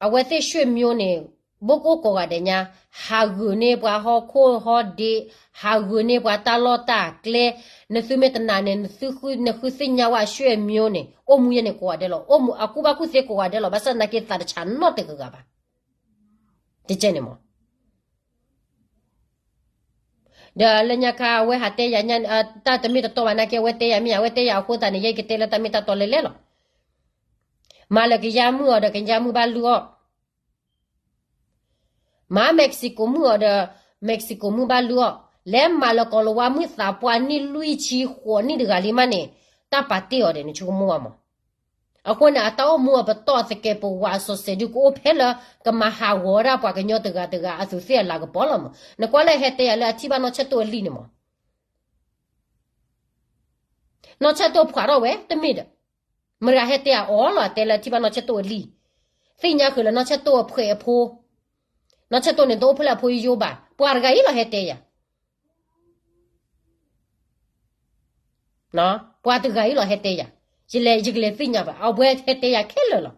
အဝဲသ့ၣ် ဆွေမျိုး န့ၣ် ဘိၣ်ကိၢ်ကိးဂၤဒဲးညါ, ဟးဂုာ်န့ၢ်ပှၤဟီၣ်ခိၣ်ဟီၣ်ဒ့, ဟးဂုာ်န့ၢ်ပှၤတၢ်လီၢ်တၢ်ကျဲ, နသုမ့ၢ်တနာ်န့ၣ် နဃုသ့ၣ်ညါဝဲ ဆွေမျိုး န့ၣ် အိၣ်မူယဲန့ၣ်ကိးဂၤဒဲးလီၤ, အိၣ်မူအကူၣ်ဘၣ်ကူၣ်သ့ကိးဂၤဒဲးလီၤ, ဘၣ်ဆၣ်သနာ်က့သးတဆးနီတဂၤဂၤဘၣ်, တကဲန့ၣ်မး ဒီးလၢညါခါ အဝဲဟးတဲယၤညါ, တၢ်တမ့ၢ်တတီဘၣ်နာ်က့ အဝဲတဲယၤမ့ၢ်ဧါ, အဝဲတဲယၤအဃိသတးန့ၣ် ယဲယကတဲလၢတၢ်မ့ၢ်တၢ်တီလဲၤလဲၤလီၤ. မၤလၢကယါမုၣ်အီၤဒီး ကယါမုၣ်ဘၣ်လုၢ်အီၣ်, မၤ Mexico မုၣ်အီၤဒီး Mexico မုၣ်ဘၣ်လုၢ်အီၣ်, လဲၤမၤလၢကီၤလၤဝါမုၣ်သးပှၢ်နံၣ်လွံၢ်ဆံဃိးနံၣ်တဂၤလံမးန့ၣ်, တၢ်ပာ်တ့ၢ်အီၤဒီး နဆိကမိၣ်ဘၣ်မး အဃိန့ၣ် အတၢ်အိၣ်မူအပတီၢ်အသကဲးပဝးအစီၤစဲးဒုးကအိၣ်ဖဲလၢ ကမၤဟးဂီၤဝဲဒၣ်ပှၤကညီတဂၤတဂၤအသူးသ့ၣ်အလၤကပီၤလီၤမး. နကွၢ်လၢဟဲတဲယၤလၢအထံၣ်ဘၣ်နီၢ်ဆၢၣ်တိၣ်အလံၣ်န့ၣ်မး, နီၢ်ဆၢၣ်တိၣ်ဖှးထီၣ်ဝဲတမ့ၢ်ဒီး, မတၤဟဲတဲယၤအီၤလီၤ အတဲလၢအထံၣ်ဘၣ်နီၢ်ဆၢၣ်တိၣ်အလံၣ်, သ့ၣ်ညါဃုာ်လၢနီၢ်ဆၢၣ်တိၣ်အဖှဲးအဖိ, နီၢ်ဆၢၣ်တိၣ်န့ၣ်တအိၣ်ဖဲလၢအဖိယိယိဘၣ်, ပှၤတဂၤအံၤလီၤဟဲတဲယၤ ပှၤတဂၤအံၤလီၤဟဲတဲယၤ, ယလဲၤ ယကလဲၤသ့ၣ်ညါဘၣ်, အဝဲဟဲတဲယၤခဲလၢာ်လီၤ.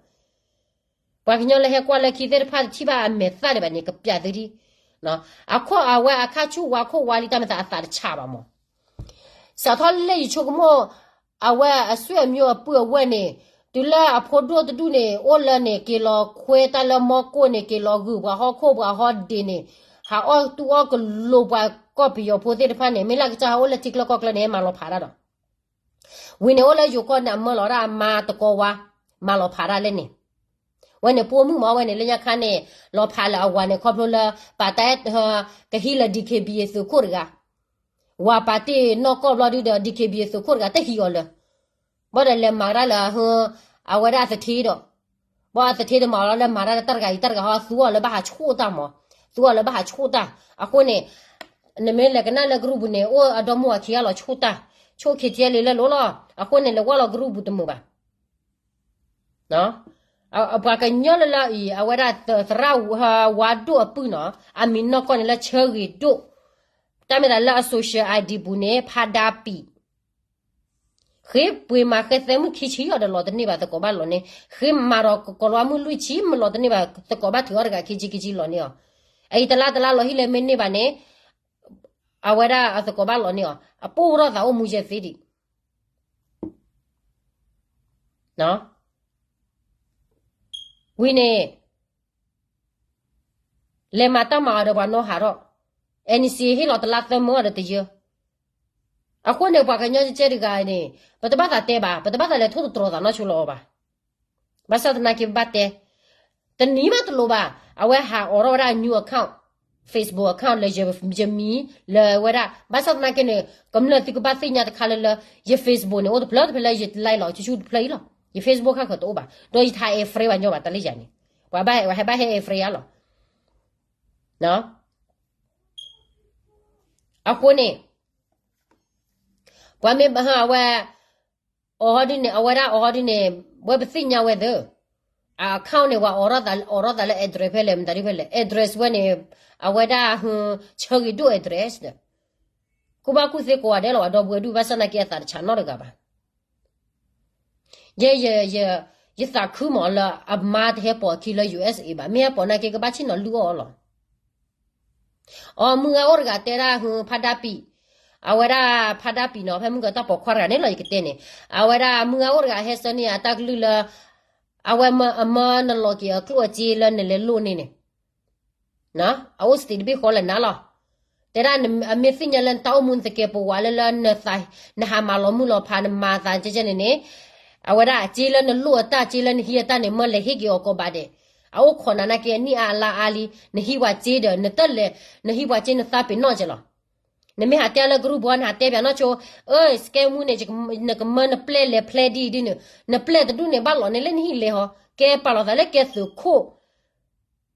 ပှၤကညီလၢဟဲကွၢ်လၢခံသ့ၣ်တဖၣ်တထံၣ်ဘၣ်အမဲာ်သၣ်ဒံးဘၣ်န့ၣ် ကပျးသုဒံး, အခီၣ်အဝဲအခါဆူၣ်ဝါခိၣ်ဝါလံတၢ်မ့ၢ်သးအသးတဆးဘၣ်မး. စးထီၣ်လၢယဆိကမိၣ် အဝဲအဆွေမျိုးအပုၢ်အဝဲၢ်န့ၣ်, တုၤလၢအဖိဒိၣ်တဒူၣ်န့ၣ် အိၣ်လၢန့ၣ် က့ၤလီၤခွဲတၢ်လၢမီကိၢ်န့ၣ် က့ၤလီၤဂုာ်ပှၤဟီၣ်ခိၣ်ပှၤဟီၣ်ဒ့န့ၣ်, ဟးအီၣ်တူၢ်အီၣ်ကလိၤပှၤကီၢ်ပယီၤဖိသ့ၣ်တဖၣ်န့ၣ် မ့ၢ်လၢကစၢ်ဟးအိၣ်လၢထံချၢကီၢ်ချၢန့ၣ် ဟဲမၤလီၤဖးတၢ်ဒီး ဝံၤန့ၣ်အိၣ်လၢယိၤကီၢ်န့ၣ် အမၢလီၤဒၣ်အမါတကီဝါ, မၤလီၤဖးဒၣ်လဲၣ်န့ၣ်, ဝဲန့ၣ်ပိာ်မုၣ်မး ဝဲန့ၣ်လၢညါခါန့ၣ် လီၤဖးလၢအဝၤန့ၣ် ခီဖျိလၢ ပာ်တၢ်အဲၣ် ကဟံးလၢ D K B A သုးခိၣ်တဂၤ, ဝၤပာ်တ့ၢ်နီၢ်ကီၢ်ဘျီဒုဒီး D K B A သုးခိၣ်တဂၤ တဟံးအီၤလၢ ဘၣ်ဒီးလဲၤမၤဒၣ်လၢ အဝဲဒၣ်အသထ့ဒီး, ဘၣ်အသထ့တမၤအီၤလီၤ လဲၤမၤဒၣ်လၢတၢ်တဂၤအံၤ တၢ်တဂၤဟီ သူအီၤလၢဘၣ်ဟးဆိၣ်တၢ်မး, သူအီၤလၢဘၣ်ဟးဆိၣ်တၢ်, အဃိန့ၣ် နမ့ၢ်လဲၤကနၣ်လၢ group ပူၤန့ၣ် အိၣ်အဒီမါဝၤခံဂၤလီၤဆိၣ်တၢ်, ဆိၣ် K T L လၢလိၤလီၤ, အဃိန့ၣ် လဲၤဝဲလီၤ group ပူၤတမုာ်ဘၣ်. ပှၤကညီလၢလၢအံၤ အဝဲဒၣ်သရၣ်ဝါဒိၣ်အပုၢ်နီၤ, အမံၤနီၢ်ကီၢ်န့ၣ်လၢ ဆၢဂ့ၤဒိၣ်, တၢ်မ့ၢ်သးလၢအ social I D ပူၤန့ၣ် ဖါဒါပံာ် ဃ့ပှ့ၤမၤဃဲသဲမုၣ်ခံဆံအီၤဒီးလီၤတန့ၢ်ဘၣ်သကိးဘၣ်လီၤန့ၣ်, ဃ့မၤဒီးကကိးလီၤမုၣ်လွံၢ်ဆံမၤလီၤတန့ၢ်ဘၣ်သကိးဘၣ်ထုးအီၤတဂၤခံဆံခံဆံလီၤန့ၢ်အီၤ, အအံၤတလါတလါလီၤဟံၣ်လဲၣ်မ့ၢ်န့ၢ်ဘၣ်န့ၣ်, အဝဲဒၣ်အသကိးဘၣ်လီၤန့ၢ်အီၤ အပိၢ်ထီၣ်သးအိၣ်မူယဲၢ်သ့ဒံး ဝံၤန့ၣ် လဲၤမၤတၢ်မၤအီၤဒီးပှၤနီၢ်ဟးထီၣ်, N C A ဟ့ၣ်လီၤတလါသၢမၢအီၤဒီးတယၢ, အဃိန့ၣ် ပှၤကညီကဲတဂၤန့ၣ် ပတဘၣ်သးတဲဘၣ်, ပတဘၣ်သးလဲၤထိၣ်သတြီၤသးနီၢ်ဆိလီၤအီၤဘၣ်. ဘၣ်ဆၣ်သနာ်က့ဘၣ်တဲ, တနံၤမးတလိၤဘၣ်, အဝဲဟးအိးထီၣ်ဝဲဒၣ် new account, Facebook account လၢယမံၤလၢဝဲဒၣ်, ဘၣ်ဆၣ်သနာ်က့န့ၣ် ကမျၢၢ်သုကဘၣ်သ့ၣ်ညါတခါလၢလၢ ယ Facebook န့ၣ် အိၣ်တဖျၢၣ်တဖျၢၣ်လၢယ like လီၤဆူၣ်ဆူၣ်တဖျၢၣ်အံၤလီၤ, ယ Facebook ခါဃၢၤတအိၣ်ဘၣ်, ဒီးယထး add friend ဘၣ်ညီဘၣ်တၢ်လၢယၤန့ၣ်, ပှၤဘၣ်ဟဲဘၣ်ဟဲ add friend ယၤလီၤ. အဃိန့ၣ် ပှၤမ့ၢ်အဝဲ အီၤဟီဒ်န့ၣ် အဝဲဒၣ်အီၤဟီဒ်န့ၣ် ဝဲပသ့ၣ်ညါဝဲသ့, အ account န့ၣ် ပှၤအိးထီၣ်သးလၢ address ဖဲလဲၣ် မတၤဒ်ဖဲလဲၣ် address ဝဲန့ၣ်, အဝဲဒၣ် ဆၢဂ့ၤဒိၣ် address ဒီး ကူၣ်ဘၣ်ကူၣ်သ့ကိးဂၤဒဲးလီၤ ပှၤဒီပုၢ်ဝဲၢ်ဒုၣ် ဘၣ်ဆၣ်သနာ်က့အသးတဆးနီတဂၤဘၣ်. ယဲ ယသးခုမးလၢအမါတဟဲပိာ်အခံလၢ U S A ဘၣ်, မ့ၢ်ဟဲပိာ်နာ်က့ ကဘၣ်ဆ့ၣ်နီၤလုၢ်အီၣ်အီၤလီၤ. အီ မုၢ်ဂၤအိၣ်တဂၤတဲဒၣ် ဖါဒါပံာ်, အဝဲဒၣ်ဖါဒါပံာ်နီၤ ဖဲမုၢ်ကတၢ်ပိာ်ခွါတဂၤန့ၣ်လီၤ ယကတဲန့ၣ်, အဝဲဒၣ်မုၢ်ဂၤအိၣ်တဂၤဟဲဆၢန့ၢ်အတၢ်ကလုၢ်လၢ အဝဲမၢအမၢနလီၤက့ၤအကျိၣ်အစ့လၢနလဲၤလိၣ်န့ၣ်န့ၣ် အအိၣ် state တဘ့ၣ်ဃီလၢနၤလီၤ. တဲဒၣ်အမ့ၢ်သ့ၣ်ညါလၢနတၢ်အိၣ်မူနသကဲးပဝးလၢလၢ နဟးမၤလီၤမုၢ်လီၤဖး နမၤသးကဲကဲန့ၣ်န့ၣ်, အဝဲဒၣ်အစ့လၢနလိၣ်အတၢ် စ့လၢနဟံးအတၢ်န့ၣ် မၢလဲၤဟ့ၣ်က့ၤအီၤကိးဘၣ်ဒဲး, အအိၣ်ခိးနၤနာ်က့အနံၣ်အါအလါအါလံ, နဟံးပှၤစ့ဒီး နတလဲၤ, နဟံးပှၤစ့နသးပ့ၤနီၣ်ကဲလီၤ. နမ့ၢ်ဟးတဲလၢ group ဘီ နဟးတဲပၠးနီၢ်ဆိ, အၢ စကဲမူန့ၣ် နကမၢနပျဲၢ်လဲၤဖျဲဒ်အံၤဒ်န့ၣ်, နပျဲၢ်တဒူၣ်န့ၣ် ဘၣ်လီၤန့ၢ်လၢနဟံၣ်လဲၤဟီ, ကဲပာ်လီၤသးလၢကဲသုးခိၣ်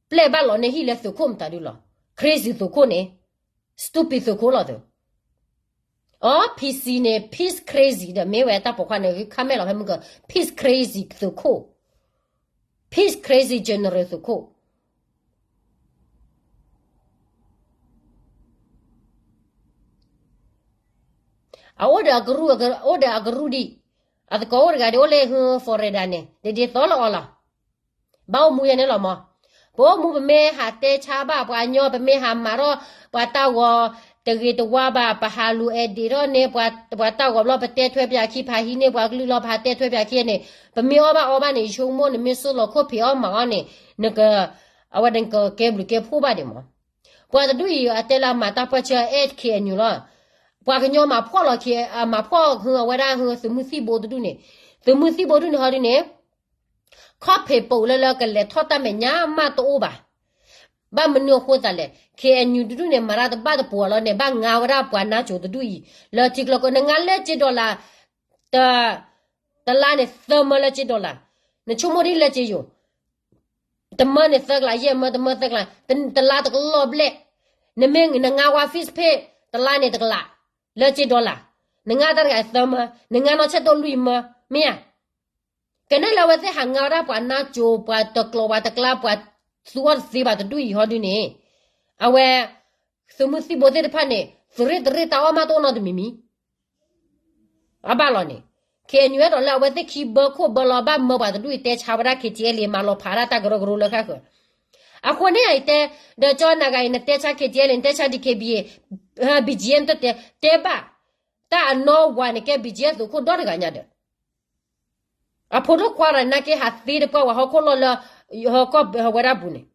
ပျဲၢ်ဘၣ်လီၤန့ၢ်ဟံၣ်လၢသုးခိၣ်မတၤဒုလီၤ. crazy သုးခိၣ်န့ၣ်, stupid သုးခိၣ်လီၤသု. အီ P C န့ၣ် peace crazy ဒီး မ့ၢ်ဝဲတၢ်ပိာ်ခွါန့ၣ် ခါမဲာ်လီၤဖဲမုၢ်က peace crazy သုးခိၣ်, peace crazy general သုးခိၣ် အအိၣ်ဒီးအကရူၢ်, အိၣ်ဒီးအကရူၢ်ဒံး, အသကိးအိၣ်တဂၤဒ်အိၣ်လၢ Florida န့ၣ် ဒ်ဒ်သိးလၢအီၤလီၤ. ဘၣ်အိၣ်မူယဲန့ၣ်လီၤမး. ပအိၣ်မူပမ့ၢ်ဟးတဲဆါဘၣ်ပှၤကညီ ပမ့ၢ်ဟးမၤထီၣ်ပှၤတၢ်ဂီၤတဂ့ၤတဝါဘၣ် ပဟးလူၤ edit ထီၣ်န့ၢ်ပှၤတၢ်ဂီၤဘျီ ပတဲထွဲပၠးခံ ပဟးဟံးန့ၢ်ပှၤကလုၢ်လီၤ ပဟးတဲထွဲပၠးခံန့ၣ် ပမ့ၢ်အီၣ်ဘၣ်အီဘၣ်န့ၣ် ယဆိကမိၣ်န့ၣ် မ့ၢ်စိၢ်လီၤခိၣ်ဖံးအီၣ်မၤအီၣ်န့ၣ် နက, အဝဲဒၣ်နကကဲဘျုးကဲဖှိၣ်ဘၣ်ဒံးမး. ပှၤတဒူၣ်အံၤ အတဲလၢအမၤတၢ်ပၢၢ်ဆၢ အဲၣ် K N U လီၤ. ပှၤကညီမၤဖှီၣ်လီၤခံ, မၤဖှီၣ်ဟုအဝဲဒၣ်ဟုသုးမုၢ်သံၣ်ဘိတဒူၣ်န့ၣ်, သုးမုၢ်သံၣ်ဘိတဒူၣ်န့ၣ်ဟီဒ်န့ၣ် ခီၣ်ဖံးပိာ်လၢလၢကလဲၤထီၣ်တၢ်မဲာ်ညါမးတအိၣ်ဘၣ်. ဘၣ်မနုၤအဃိသတးလဲၣ်, K N U တဒူၣ်န့ၣ် မၤတၢ်တဘၣ်တပှီၤလီၤန့ၣ် ဘၣ်ငါဝဲဒၣ်ပှၤနါစိၤတဒူၣ်အံၤ လၢထံကျိကီၢ် နငါလဲၢ်စ့ dollar တ, တလါန့ၣ် သၢမၢလၢစ့ dollar, နဆိကမိၣ်ဒ်လဲၢ်စ့ယိာ် တမၢန့ၣ်သၢကလး ယဲၢ်မၢ တမၢသၢကလး, တလါတကလီၢ်ဘျဲၣ်, နမ့ၢ်နငါဝဲ fish pay တလါန့ၣ်တကလး, လၢစ့ dollar, နငါတၢ်တဂၤသၢမၢ, နငါနီၢ်ဆဲးတိၢ်လွံၢ်မၢ, မ့ၢ်ဧါ. ကနဲၣ်လၢအဝဲသ့ၣ်ဟးငါဝဲဒၣ်ပှၤနါစိၤ ပှၤတကျိၤပှၤတကျါ ပှၤသူအီၣ်တသ့ဘၣ်တဒူၣ်အံၤဟီဒ်န့ၣ်, အဝဲ သုးမုၢ်သံၣ်ဘိသ့ၣ်တဖၣ်န့ၣ် သုးရ့ၣ်တရ့ၣ်တၢ်အီၣ်မးတအိၣ်နီတမံၤမံၤ အဘၣ်လီၤန့ၣ်, K N U အဲၣ်ဒိးလၢအဝဲသ့ၣ်ခံဘၢခိၣ်ဘၢလီၤ ဘၣ်မၢပှၤတဒူၣ်အံၤတဲဆါဝဲဒၣ် K T L မၤလီၤဖးဒၣ်တၢ်ကရၢကရိလၢဃၣ်ဃၢၤ. အဃိန့ၣ်အံၤတဲ, ဒီးကၠီနၤဂၤအံၤ နတဲဆါ K T L နတဲဆါ D K B A, B G F တတဲ, တဲဘၣ်, တၢ်အနီၢ်ဝါန့ၣ်ကဲ B G F သုးခိၣ်ဒီတဂၤညါဒီး အဖိဒိၣ်ခွါရၤနာ်က့ဟးသ့တပှၢ်ဝဲဟီၣ်ခိၣ်လီၢ်လၢ ဟီၣ်ကီၢ်ဝဲဒၣ်ပူၤန့ၣ်,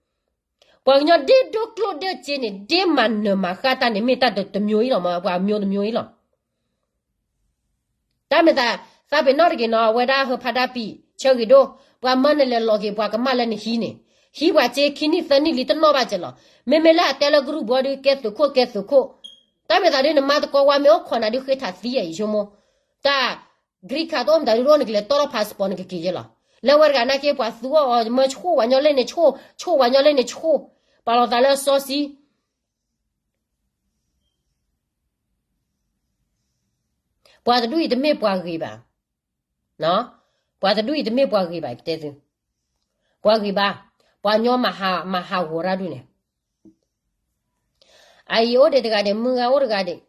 ပှၤကညီဒ်ဒိၣ်ကျိၣ်ဒိၣ်စ့န့ၣ် ဒ်မၤနၢၤမၤဃၣ်တၢ်န့ၣ် မ့ၢ်တၢ်တမျိုးအံၤလီၤမး, ပှၤမျိုးတမျိုးအံၤလီၤ. တၢ်မ့ၢ်သး, သးပ့ၤနီၣ်တဂ့ၤနီၤ, အဝဲဒၣ်ဟၢဖးဒၣ်ပံာ် ဆၢဂ့ၤဒိၣ်, ပှၤမၢနလဲၤလီၤက့ၤပှၤကမၣ်လၢနဟံးန့ၣ်, ဟံးပှၤစ့ခံနံၣ်သၢနံၣ်လံတနီၣ်ဘၣ်စဲးလီၤ. မ့မ့ၢ်လၢအတဲလၢကရူၢ်ပူၤဒုးကဲသုးခိၣ်ကဲသုးခိၣ်, တၢ်မ့ၢ်သးဒုးနမါသကိးဝါမ့ၢ်အိၣ်ခိးနၤဒုးဃ့ထးသံအံၤဆိကမိၣ်, တၢ် green card တအိၣ်မတၤဒုးတအိၣ်နကလဲၤတီၣ်ထီၣ် passport နကက့ၤယဲလီၤ. လၢဝဲတဂၤနာ်က့ပှၤသူအီၤအီၤ မၢဆှိၣ်ဝဲညီလၢန့ၣ်ဆှိၣ်, ဆှိၣ်ဝဲညီလၢန့ၣ်ဆှိၣ်, ပာ်လီၤသးလၢအစီဆှံ ပှၤတဒူၣ်အံၤတမ့ၢ်ပှၤဂ့ၤဘၣ်. ပှၤတဒူၣ်အံၤတမ့ၢ်ပှၤဂ့ၤဘၣ် ယတဲသု, ပှၤဂ့ၤဘၣ်, ပှၤညီမၤဟးဂီၤတၢ်ဒုးန့ၣ်, အအံၤအိၣ်ဒံးတဂၤဒံး မုၢ်ဂၤအိၣ်တဂၤဒံး,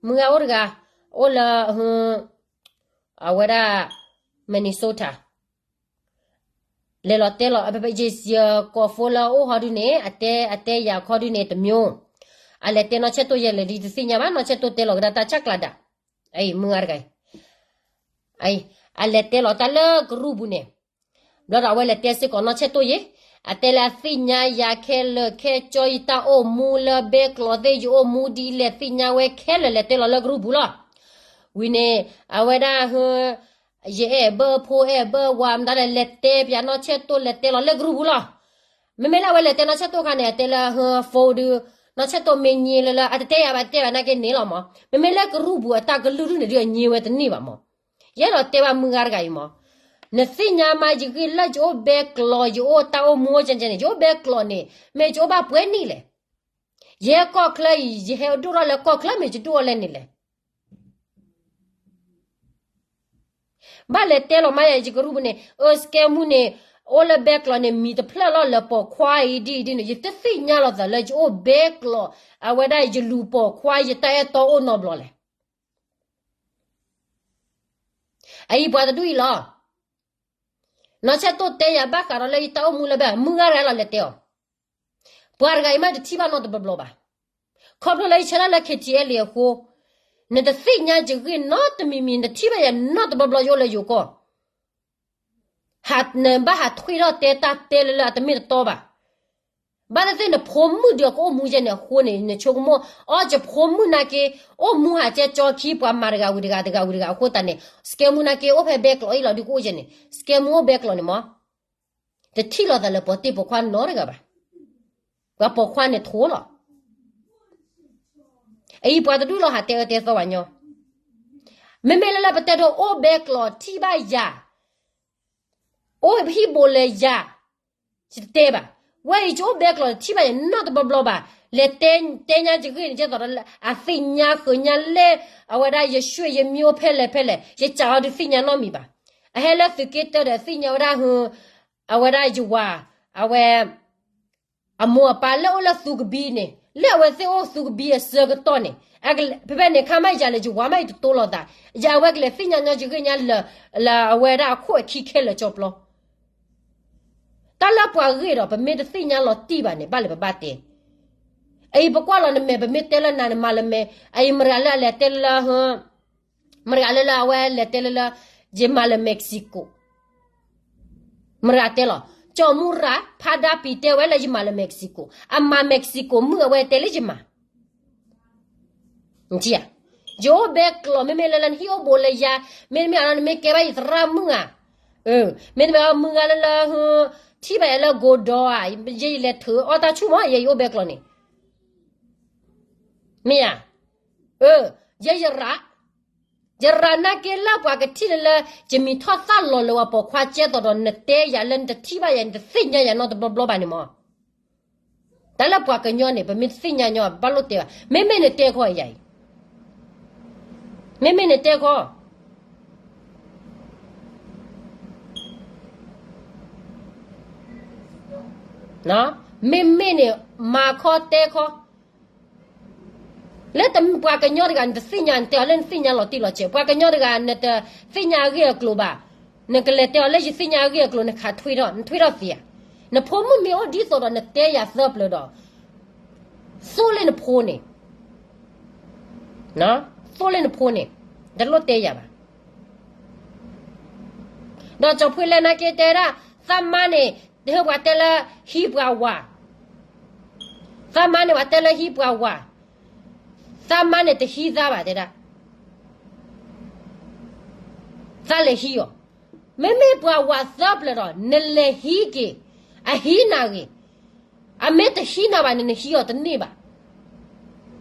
မုၢ်ဂၤအိၣ်တဂၤ, အိၣ်လၢ အဝဲဒၣ် Minnesota လဲၤလီၤတဲလီၤ, ယကိးဖိလၢအအိၣ်ဟီဒုန့ၣ် အတဲ အတဲယၤခီဒုန့ၣ်တမျိုး, အလဲၤတဲနီၢ်ဆဲၣ်တိၢ်ယဲလဲၣ်ဒ်တသ့ၣ်ညါဘၣ်, နီၢ်ဆဲၣ်တိၢ်တဲလီၤကဒါတၢ်ဆၢကျးဒၣ်, အံၤမုၢ်ဂၤတဂၤအံၤ, အံၤ, အလဲၤတဲလီၤတၢ်လၢကရူၢ်ပူၤန့ၣ်, ဘျီဒီးအဝဲလဲၤတဲစ့ၢ်ကီးနီၢ်ဆဲၣ်တိၢ်ယဲ, အတဲလၢအသ့ၣ်ညါယၤခဲလၢာ်ခဲဆ့ ယတၢ်အိၣ်မူလၢဘဲကျိးသ့ၣ် ယအိၣ်မူဒ်လဲၣ်သ့ၣ်ညါဝဲခဲလၢာ် လဲၤတဲလီၤလၢကရူၢ်ပူၤလီၤ. ဝံၤန့ၣ် အဝဲဒၣ် ယအဲၣ်ဘၢဖိအဲၣ်ဘၢဝၤမတၤလဲၣ် လဲၤတဲပၠးနီၢ်ဆဲၣ်တိၢ် လဲၤတဲလီၤလၢကရူၢ်ပူၤလီၤ. မ့မ့ၢ်လၢအဝဲလဲၤတဲနီၢ်ဆဲၣ်တိၢ်အခါန့ၣ် အတဲလၢ phone ဒုး, နီၢ်ဆဲၣ်တိၢ်မ့ၢ်ညံလၢလၢ အတတဲယၤဘၣ် တဲဘၣ်နာ်က့န့ၣ်လီၤမး, မ့မ့ၢ်လၢကရူၢ်ပူၤအတၢ်ကလုၢ်ဒုန့ၣ်ဒုး အညံဝဲတန့ၢ်ဘၣ်မး. ယအဲၣ်ဒိးတဲဘၣ်မုၢ်ဂၤတဂၤအံၤမး, နသ့ၣ်ညါမး ယဂ့ၢ်လၢယအိၣ်ဘဲကျိး ယအိၣ်တၢ်အိၣ်မူအိၣ်ကဲကဲန့ၣ် ယအိၣ်ဘဲကျိးန့ၣ် မ့ၢ်ယအိၣ်ဘၣ်ပှဲၤနံၣ်လဲၣ်. ယဟဲကီၢ်ချၢအံၤ ယဟဲဒိၣ်ထီၣ်လၢကီၢ်ချၢ မ့ၢ်ယဒိၣ်ထီၣ်လၢန့ၣ်လဲၣ်. ဘၣ်လဲၤတဲလီၤမးယၤ ယကရူၢ်ပူၤန့ၣ် အၢ စကဲမူန့ၣ် အိၣ်လၢဘဲကျိးန့ၣ် မံၤတဖျၢၣ်လီၤ လၢပိာ်ခွါအံၤဒ်အံၤဒ်န့ၣ် ယတသ့ၣ်ညါလီၤသးလၢယအိၣ်ဘဲကျိး အဝဲဒၣ်ယလူၤပိာ်ခွါ ယတၢ်အဲၣ်တီအိၣ်နီတဘျီလဲၣ်. အအံၤပှၤတဒူၣ်အံၤလီၤ. နီၢ်ဆဲၣ်တိၢ်တဲယၤဘၣ်ဃးဒီးလၢယတၢ်အိၣ်မူလၢဘဲ မုၢ်ဂၤတဂၤလီၤလဲၤတဲအီၤ. ပှၤတဂၤအံၤမးတထံၣ်ဘၣ်နီတဘျီဘျီဘၣ်. ခီဖျိလၢယဆၢထၢၣ်လၢ K T L A အဃိ, နတသ့ၣ်ညါယဂ့ၢ်နီတမံၤမံၤ နတထံၣ်ဘၣ်ယၤနီတဘျီဘျီ ယအိၣ်လၢယိၤကီၢ် နဘၣ်ဟးထွံၣ်ထီၣ်တဲတၢ်တဲလၢလၢအတမ့ၢ်တတီဘၣ်. ဘၣ်သ့ၣ်သ့ၣ်နဖိမုၣ်ဒုးအကအိၣ်မူယဲန့ၣ်အဃိန့ၣ် နဆိကမိၣ် အီၣ်ယဖိမုၣ်နာ်က့ အိၣ်မူဟးကဲကၠီခံ ပှၤမၤတဂၤဝံၤတဂၤတဂၤဝံၤတဂၤအဃိသတးန့ၣ် စကဲမူနာ်က့အိၣ်ဖဲဘဲကျိးအံၤလီၤဒုးကအိၣ်ယဲန့ၣ် စကဲမူအိၣ်ဘဲကျိးန့ၣ်မး တထံၣ်လိာ်သးလၢပှၤတ့ၢ်ပိာ်ခွါနီတဂၤဘၣ်. ပှၤပိာ်ခွါန့ၣ်ထိလီၤ. အအံၤပှၤတဒူၣ်လီၤဟးတဲအၢတဲသီဝဲညီ, မ့မ့ၢ်လၢလၢပတဲဒိးအိၣ်ဘဲကျိးထံၣ်ဘၣ်ယၤ, အိၣ်ဟံၣ်ဘိးလၢယၤ, ယတတဲဘၣ်. ဝဲအံၤယအိၣ်ဘဲကျိးထံၣ်ဘၣ်ယၤနီတဘျီဘျီဘၣ်. လဲၤတဲညါယဂ့ၢ်န့ၣ် ဒ်သိးဒီးအသ့ၣ်ညါဃုာ်ညါလၢ အဝဲဒၣ်ယဆွေယမျိုးဖဲလဲၣ်ဖဲလဲၣ် ယစံးအီၤဒုးသ့ၣ်ညါနီတမံၤဘၣ်. အဟဲလၢသုးက့တၢဒီးသ့ၣ်ညါဝဲဒၣ် အဝဲဒၣ်ယဝၤ, အဝဲ အမိၢ်အပၢ်လၢအိၣ်လၢသူကဘံန့ၣ် လၢအဝဲသ့ၣ်အိၣ်သူကဘံအဆၢကတီၢ်န့ၣ် ဖဲဖဲန့ၣ်ခါမးယၤလဲၣ် ယဝၤမးယတတိလိာ်သး, ယၤအဝဲကလဲၤသ့ၣ်ညါညီယဂ့ၢ်ညါလၢ လၢအဝဲဒၣ်အခိၣ်အခံခဲလၢာ်ကၠီပျီ တၢ်လၢပှၤဂ့ၢ်ဒီး ပမ့ၢ်တသ့ၣ်ညါလီၤတံၢ်ဘၣ်န့ၣ် ဘၣ်လၢပဘၣ်တဲ. အအံၤပကွၢ်လီၤနမဲာ် ပမ့ၢ်တဲလၢနၤနမၤလၢမဲာ်, အအံၤမတၤဂၤလၢအလဲၤတဲလၢ မတၤဂၤလၢလၢအဝဲလဲၤတဲလၢလၢ ယမၤလၢ Mexico မတၤဂၤတဲလီၤ, ကၠီမူရၤ ဖါဒါပံၤတဲဝဲလၢယမၤလၢ Mexico, အမၤ Mexico မုၣ်အဝဲတဲလၢယမၤ ယအိၣ်ဘဲကျိး မ့မ့ၢ်လၢလၢနဟံၣ်အိၣ်ဘူးလၢယၤ, မ့တမ့ၢ်အီၤ နမ့ၢ်ကဲဘၣ်ယသရၣ်မုၣ်ဧါ, မ့တမ့ၢ်အီၤ မုၢ်ဂၤလၢလၢ ထံၣ်ဘၣ်ယၤလၢကိဒီဧါ, ယဲယလဲၤထုးအီၣ်တၢ်ဆူၣ်မး ယဲယအိၣ်ဘဲကျိးန့ၣ်, မ့ၢ်ဧါ, ယဲယရၤ, ယရၤနာ်က့လၢပှၤကထံၣ်လၢလၢ ယမံၤထီၣ်သၣ်လီၤလၢပှၤပိာ်ခွါကဲသိးဒီး နတဲယၤလၢနတထံၣ်ဘၣ်ယၤ နတဘျီဘျီဘၣ်န့ၣ်မး တၢ်လၢပှၤကညီန့ၣ် ပမ့ၢ်တသ့ၣ်ညါညီ ပဘၣ်လိၣ်တဲဘၣ်. မ့မ့ၢ်နတဲခီယၤအံၤ, မ့မ့ၢ်နတဲခီ, မ့မ့ၢ်န့ၣ် မၤခီတဲခီ လၢတမ့ၢ်ပှၤကညီတဂၤ နတသ့ၣ်ညါ နတဲအီၤလၢနသ့ၣ်ညါလီၤတံၢ်လီၤဆဲး ပှၤကညီတဂၤ နတသ့ၣ်ညါအဂ့ၢ်အကျိၤဘၣ်, နကလဲၤတဲအီၤလၢယသ့ၣ်ညါအဂ့ၢ်အကျိၤ နခးထွံၣ်ထီၣ် နထွံၣ်ထီၣ်သ့ဧါ. နဖိမုၣ်မ့ၢ်အိၣ်ဒ်သိးဒီးနတဲယၤသၢပျၢၤဒီး သိၣ်လၢနဖိန့ၣ်, သိၣ်လၢနဖိန့ၣ်, တလိၣ်တဲယၤဘၣ်. ဒီးကၠီဖှ့လဲၣ်နာ်က့တဲဒၣ် သးမါန့ၣ် တဟ့ၣ်ပှၤတဲလၢဟံးပှၤဝၤ, သးမါန့ၣ်ပှၤတဲလၢဟံးပှၤဝၤ, သးမါန့ၣ်တဟံးသးဘၣ်တဲဒၣ်. သးလဲၤဟံးအီၤ. မ့မ့ၢ်ပှၤဝၤသၢပျၢၤဒီး နလဲၤဟံးက့ၤ, အဟံးနၤဂ့ၤ, အမ့ၢ်တဟံးနၤဘၣ်န့ၣ် နဟံးအီၤတန့ၢ်ဘၣ်.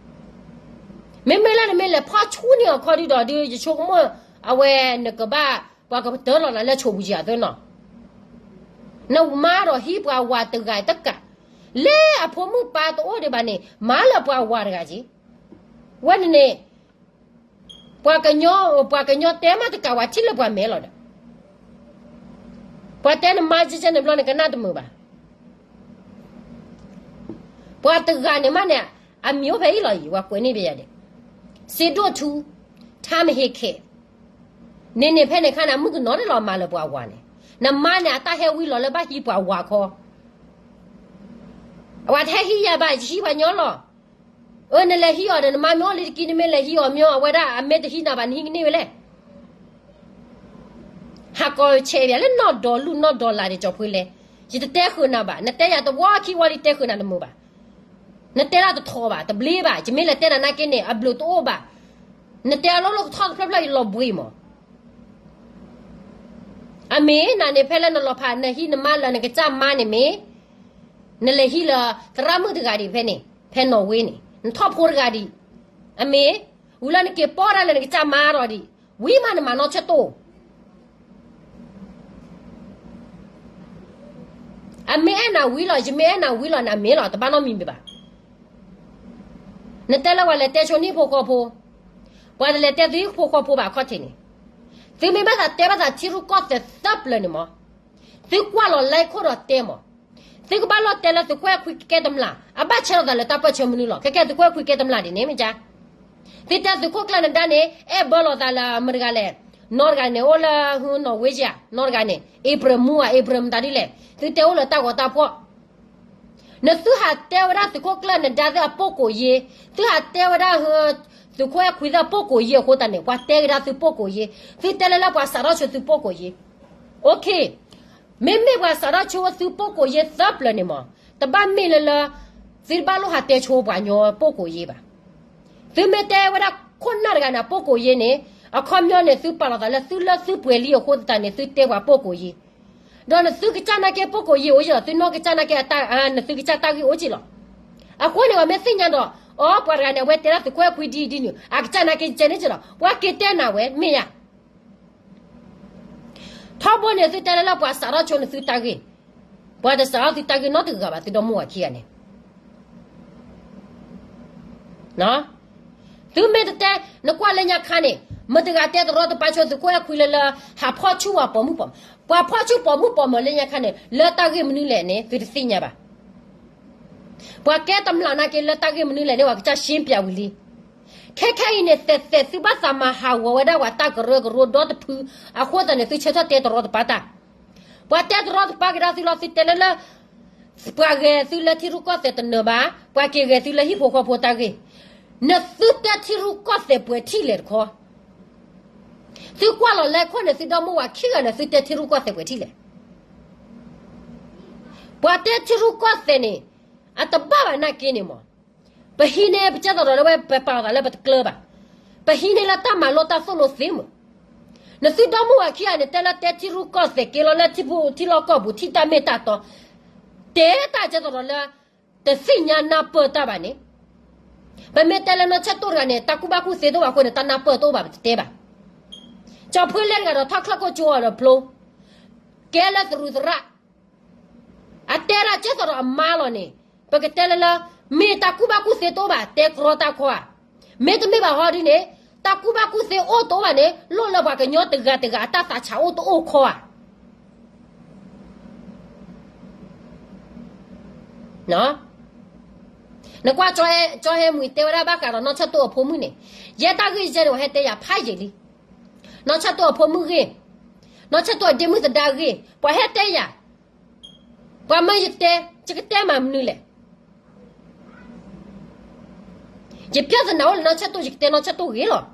မ့မ့ၢ်လၢနမ့ၢ်လဲၤဖီၣ်ဆူၣ်န့ၢ်အခီဒုဒီး ဒုးယဆိကမိၣ် အဝဲနကဘၣ် ပှၤကပတၢၢ်လီၤနၤလၢဆိပူၤယၤသၢနီၤ. နမါဒီးဟံးပှၤဝၤတဂၤတကး, လၢအဖိမုၣ်ပၢ်တအိၣ်ဒံးဘၣ်န့ၣ် မၤလၢပှၤဝၤတဂၤက့ၤ. ဝဲန့ၣ်န့ၣ် ပှၤကညီ, ပှၤကညီတဲမးတကးဝၤထံၣ်လၢပှၤမဲာ်လီၤဒီး, ပှၤတဲနမါကဲကဲန့ၣ်ဘျီန့ၣ် ကနၣ်တမုာ်ဘၣ်. ပှၤတဂၤန့ၣ်မးန့ၣ် အမံၤအိၣ်ဖဲအံၤလီၤအံၤ ပှၤကွဲးန့ၢ်ပယၤဒဲး, စ့ဒိၣ်ထူ, ထါမဟ့ခဲ, န့ၣ်န့ၣ်ဖဲန့ၣ်ခါန့ၣ် မုၣ်ကနီၤန့ၣ်လီၤမၤလၢပှၤဝၤန့ၣ်, နမါန့ၣ် အတၢ်ဟဲဝံလီၤလၢဘၣ်ဟံးပှၤဝၤခီ, အဝၤတဟဲဟံးယၤဘၣ် ယဟံးပှၤညီလီၤ. အၢ နလဲၤဟံးအီၤဒီး နမါမ့ၢ်အိၣ်လံတက့ၢ် နမ့ၢ်လဲၤဟံးအီၤမ့ၢ် အဝဲဒၣ်အမ့ၢ်တဟံးနၤဘၣ် နဟံးကန့ၢ်ဝဲလဲၣ်. ဟးကီးဆဲးဘၣ်လၢနီၢ်ဒီးလူၢ်နီၢ်ဒီးလးန့ၣ် ကၠီၤဖှ့လဲၣ်, ယတတဲဃုာ်နၤဘၣ်, နတဲယၤတဝီခံဝီလံတဲဃုာ်နၤတမုာ်ဘၣ်. နတဲဒၣ်တထီဘၣ် တဘျ့ဘၣ်, ယမ့ၢ်လဲၤတဲနၤနာ်က့န့ၣ် အဘျုးတအိၣ်ဘၣ်. နတဲအလီၢ်လၢကထီၣ်တဖျၢၣ်ဖျၢၣ်ယလီၤဘှံးမး. အမ့ၢ်နၤန့ၣ် ဖဲလၢနလီၤဖး နဟံးနမါလၢနကစၢ်မါန့ၣ်မ့ၢ်, နလဲၤဟံးလၢသရၣ်မုၣ်တဂၤဒံးဖဲန့ၣ် ဖဲနီၣ်ဝ့န့ၣ် နထီၣ်ဖိတဂၤဒံး. အမ့ၢ်, ဝံၤလၢနက့ၤပီၢ်ဒၣ်လၢနကစၢ်မါဒီးဒံး, ဝံၤမးနမၤနီၢ်ဆၢၣ်တိၣ် အမ့ၢ်အဲၣ်နၤဝံၤလီၤ ယမ့ၢ်အဲၣ်နၤဝံၤလီၤ နမ့ၢ်လီၤ တဘၣ်နီတမံၤမံၤဘၣ်. နတဲလၢပှၤလဲၤတဲဆိန့ၢ်ဖိဃီဖိ, ပှၤတလဲၤတဲသုဟံၣ်ဖိဃီဖိဘၣ်အခီၣ်ထံးန့ၣ်, သုမ့ၢ်ဘၣ်သးတဲဘၣ်သးထံရူၢ်ကီၢ်သဲးသၢပျၢၤန့ၣ်မး, သုကွၢ်လီၤလၢခိၣ်ဒီးတဲမး, သုကဘၣ်လီၤတဲလၢသုးခိၣ်အဲၣ်ခွံကဲတမျၢ် အဘၣ်ဆဲးလီၤသးလၢတၢ်ပၢၢ်ဆၢမနုၤလီၤ ခဲကဲသုးခိၣ်အဲၣ်ခွံကဲတမျၢ်ဒ်န့ၣ်မ့ၢ်ကါ သုတဲသုးခိၣ်ကျၢၢ်နဒါန့ၣ် အဲၣ်ဘၢလီၤသးလၢမတၤတဂၤလဲၣ်, နီတဂၤန့ၣ် အိၣ်လၢနီၣ်ဝ့ယၤ နီတဂၤန့ၣ် အ့ဖြ့ၣ်မူဧါ အ့ဖြ့ၣ်မတၤဒ်လဲၣ် သုတဲအိၣ်လၢတၢ်ဂီၤတၢ်ဖှီၣ်, နသုဟးတဲဝဲဒၣ်သုးခိၣ်ကျၢၢ်နဒါသုအပိၢ်ကိးယ့, သုဟးတဲဝဲဒၣ် သုးခိၣ်အဲၣ်ခွံသုအပိၢ်ကိးယ့အဃိသတးန့ၣ် ပှၤတဲကဒါသုပိၢ်ကိးယ့, သုတဲလၢလၢပှၤစးထီၣ်ဆိသုပိၢ်ကိးယ့, OK, မ့မ့ၢ်ပှၤစးထီၣ်ဆိသုပိၢ်ကိးယ့သၢပျၢၤန့ၣ်မး, တဘၣ်မ့ၢ်လၢလၢ သုတဘၣ်လိၣ်ဟးတဲဆိပှၤကညီပိၢ်ကိးယ့ဘၣ်. သုမ့ၢ်တဲဝဲဒၣ်ခိၣ်နၢ်တဂၤန့ၣ် အပိၢ်ကိးယ့န့ၣ်, အခီပညီန့ၣ်သုပာ်လီၤသးလၢသုလၢသုပှဲၤလံအဃိသတးန့ၣ် သုတဲပှၤပိၢ်ကိးယ့, ဒီးနသုကစၢ်နာ်က့ပိၢ်ကိးယ့အိၣ်က့လီၤ, သုနီၢ်ကစၢ်နာ်က့ နသုကစၢ်တၢ်ဂ့ၢ်အိၣ်က့လီၤ. အဃိန့ၣ် ပှၤမ့ၢ်သ့ၣ်ညါဒီး အီ ပှၤတဂၤန့ၣ် အဝဲတဲဒၣ်သုးခိၣ်အဲၣ်ခွံဒ်အံၤဒ်နုၤ အကစၢ်နာ်က့ကဲန့ၣ်က့လီၤ, ပှၤက့ၤတဲနၤဝဲ မ့ၢ်ယါ ထီဘိန့ၣ်သုတဲလၢလၢပှၤစးထီၣ်ဆိန့ၣ်သုတၢ်ဂ့ၢ်, ပှၤတစးထီၣ်သုတၢ်ဂ့ၢ်နီတဂၤဘၣ် သုဒီမါဝၤခံဂၤန့ၣ် သုမ့ၢ်တတဲ, နကွၢ်လၢညါခါန့ၣ် မတဂၤတဲတရီတပါဆိသုးခိၣ်အဲၣ်ခွံလၢလၢ ဟးဖီၣ်ဆူၣ်ဝဲပိာ်မုၣ်ပိာ်မၢၤ, ပှၤဖီၣ်ဆူၣ်ပိာ်မုၣ်ပိာ်မၢၤလၢညါခါန့ၣ် လၢတၢ်ဂ့ၢ်မနုၤလဲၣ်န့ၣ် သုတသ့ၣ်ညါဘၣ်. ပှၤကဲတမျၢ်နာ်က့လၢတၢ်ဂ့ၢ်မနုၤလဲၣ်န့ၣ် ပှၤကစၢ်ရှင်းပြဝံၤလံ. ခဲခဲအံၤန့ၣ် သဲးသဲးသုဘၣ်သးမၤဟးဂီၤဝဲဒၣ်ပှၤတၢ်ကရၢကရိဒီတဖု, အဃိသတးန့ၣ် သုဆၢထၢၣ်တဲတရီတပါတၢ် ပှၤတဲတရီတပါကဒါသုလီၤ သုတဲလၢလၢ ပှၤဂဲၤသုလၢထံရူၢ်ကီၢ်သဲးတနၢၤဘၣ်, ပှၤက့ၤဂဲၤသုလၢဟံၣ်ဖိဃီဖိတၢ်ဂ့ၢ်, နသုတဲထံရူၢ်ကီၢ်သဲးပှဲၤထံၣ်လဲၣ်တခီ, သုကွၢ်လီၤလၢခိၣ်န့ၣ် သုဒီမါဝၤခံဂၤန့ၣ် သုတဲထံရူၢ်ကီၢ်သဲးပှဲၤထံၣ်လဲၣ်. ပှၤတဲထံရူၢ်ကီၢ်သဲးန့ၣ် အတဘၣ်ဘၣ်နာ်က့န့ၣ်မး, ပဟံးန့ၢ် ပကဲသိးဒီးလၢဝဲ ပပာ်လီၤသးလၢပတကျၢၤဘၣ်, ပဟံးန့ၢ်လၢတၢ်မၤလိတၢ်သိၣ်လိသ့မး, နသုဒီမါဝၤခံဂၤန့ၣ် တဲလၢတဲထံရူၢ်ကီၢ်သဲးက့ၤလီၤလၢထံဖိထံလီၢ်ကီၢ်ပူၤထံၣ်တၢ်မ့ၢ်တၢ်တီ, တဲတၢ်ကဲသိးဒီးလၢ တသ့ၣ်ညါနၢ်ပၢၢ်တၢ်ဘၣ်န့ၣ်, ပမ့ၢ်တဲလၢနီၢ်ဆၢၣ်တိၢ်တဂၤန့ၣ် တၢ်ကူၣ်ဘၣ်ကူၣ်သ့တအိၣ်ဘၣ်အဃိန့ၣ် တၢ်နၢ်ပၢၢ်တအိၣ်ဘၣ် ပတတဲဘၣ်. ကၠီၤဖုလဲၣ်တဂၤဒီးထီၣ်ချၢၣ်ကိၣ်ကၠိအီၤဒီးဖျိ, ကဲလၢသရူးသရၣ် အတဲဒၣ်ကဲသိးဒီးအမါလီၤန့ၣ်, ပကတဲလၢလၢ မ့ၢ်တၢ်ကူၣ်ဘၣ်ကူၣ်သ့တအိၣ်ဘၣ် တဲကြီတၢ်ခီဧါ, မ့တမ့ၢ်ဘၣ်ဟီဒ်န့ၣ်, တၢ်ကူၣ်ဘၣ်ကူၣ်သ့အိၣ်တအိၣ်ဘၣ်န့ၣ် လိၣ်လၢပှၤကညီတဂၤတဂၤအတၢ်သးဆးအိၣ်တအိၣ်ခီဧါ. နကွၢ် ကၠီဟဲမှံၤတဲဝဲဒၣ်ဘၣ်ဃးဒီးနီၢ်ဆၢၣ်တိၢ်အဖိမုၣ်န့ၣ်, ယဲတၢ်ဂ့ၢ်ယဲန့ၣ် ပှၤဟဲတဲယၤဖးယံာ်လံ. နီၢ်ဆၢၣ်တိၢ်အဖိမုၣ်ဂ့ၢ်, နီၢ်ဆၢၣ်တိၢ်အဒ့မုၣ်သဒါဂ့ၢ် ပှၤဟဲတဲယၤ, ပှၤမၢယတဲ, ယကတဲမၤမနုၤလဲၣ်. ယပျၢ်သနာ်အိၣ်လၢနီၢ်ဆၢၣ်တိၢ် ယကတဲနီၢ်ဆၢၣ်တိၢ်ဂ့ၤလီၤ.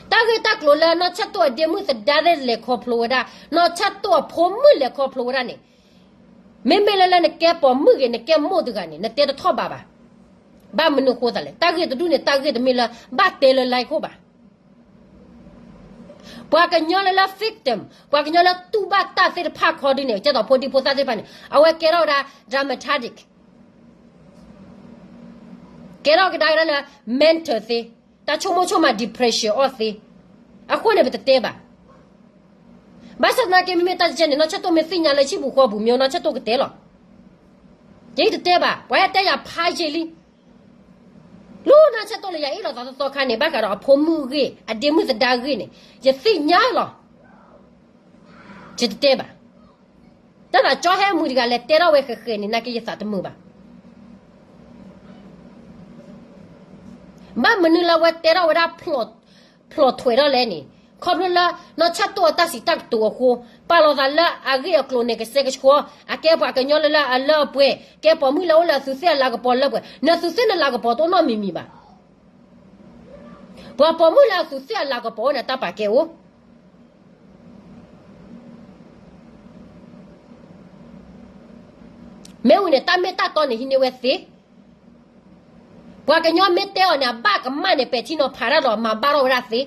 တၢ်ဂ့ၢ်တၢ်ကျိၤလၢနီၢ်ဆၢၣ်တိၢ်အဒ့မုၣ်သဒါသ့ၣ်လဲၤခီဖျိဝဲဒၣ်, နီၢ်ဆၢၣ်တိၢ်အဖိမုၣ်လဲၤခီဖျိဝဲဒၣ်န့ၣ်, မ့မ့ၢ်လၢလၢနကဲပိာ်မုၣ်ဂ့ၤ နကဲမိၢ်တဂၤန့ၣ် နတဲတထီၣ်ဘးဘၣ်. ဘၣ်မနုၤအဃိသတးလဲၣ်, တၢ်ဂ့ၢ်တဒူၣ်န့ၣ် တၢ်ဂ့ၢ်တမ့ၢ်လၢ ဘၣ်တဲလၢ live ခိၣ်ဘၣ်. ပှၤကညီလၢလၢ victim, ပှၤကညီလၢတူၢ်ဘၣ်တၢ်သ့ၣ်တဖၣ်ခီဒုန့ၣ် ကဲသိးဖိဒံဖိသၣ်သ့ၣ်တဖၣ်န့ၣ် အဝဲကဲထီၣ်ဝဲဒၣ် dramatic, ကဲထီၣ်ကဒါဝဲဒၣ်လၢ mental သ့, တၢ်ဆိကမိၣ်ဆိကမး depression အီၣ်သ့, အဃိန့ၣ် ပတတဲဘၣ်. ဘၣ်ဆၣ်သနာ်က့ မ့မ့ၢ်တၢ်ကဲန့ၣ် နီၢ်ဆၢၣ်တိၢ်မ့ၢ်သ့ၣ်ညါလၢဟံၣ်ပူၤဃီပူၤမ့ၢ် နီၢ်ဆၢၣ်တိၢ်ကတဲလီၤ. ယတတဲဘၣ်, ပှၤဟဲတဲယၤဖးယံာ်လံ. လၢနီၢ်ဆၢၣ်တိၢ်လၢယအ့ၣ်လိာ်သးသီသီခါန့ၣ် ဘၣ်ဃးဒီးအဖိမုၣ်အဂ့ၢ် အဒ့မုၣ်သဒါအဂ့ၢ်န့ၣ် ယသ့ၣ်ညါလီၤ. ယတတဲဘၣ်. တၢ်သးကၠီဟဲမုၢ်တဂၤလဲၤတဲထီၣ်ဝဲဃဲးဃဲးန့ၣ် နာ်က့ယသးတမုာ်ဘၣ်. ဘၣ်မနုၤလၢအဝဲတဲထီၣ်ဝဲဒၣ် ဖျိးထွဲးထီၣ်လဲၣ်န့ၣ်, ခီဖျိလၢ နီၢ်ဆၢၣ်တိၢ်အတၢ်စံးတၢ်ကတိၤအဃိ, ပာ်လီၤသးလၢအဂ့ၢ်အကျိၤန့ၣ် ကဆှဲကဆှီ, အကဲပှၤကညီလၢလၢအလၢအပှဲၤ, ကဲပိာ်မုၣ်လၢအိၣ်လၢအသူးသ့ၣ်အလၤကပီၤလၢပှဲၤ, နသူးသ့ၣ်နလၤကပီၤတအိၣ်နီတမံၤမံၤဘၣ်. ပှၤပိာ်မုၣ်လၢအသူးသ့ၣ်အလၤကပီၤအိၣ်န့ၣ် အတၢ်ပာ်ကဲအိၣ် မ့ၢ်ဝံၤန့ၣ် တၢ်မ့ၢ်တၢ်တီန့ၣ် ဟံးန့ၢ်ဝဲသ့. ပှၤကညီမ့ၢ်တဲအီၤန့ၣ် အဘၣ်ကမၣ်န့ၣ် ပဲာ်ထံနီၤဖးတၢ်ဒီးမၤဘၣ်ထီၣ်ဝဲဒၣ်သ့.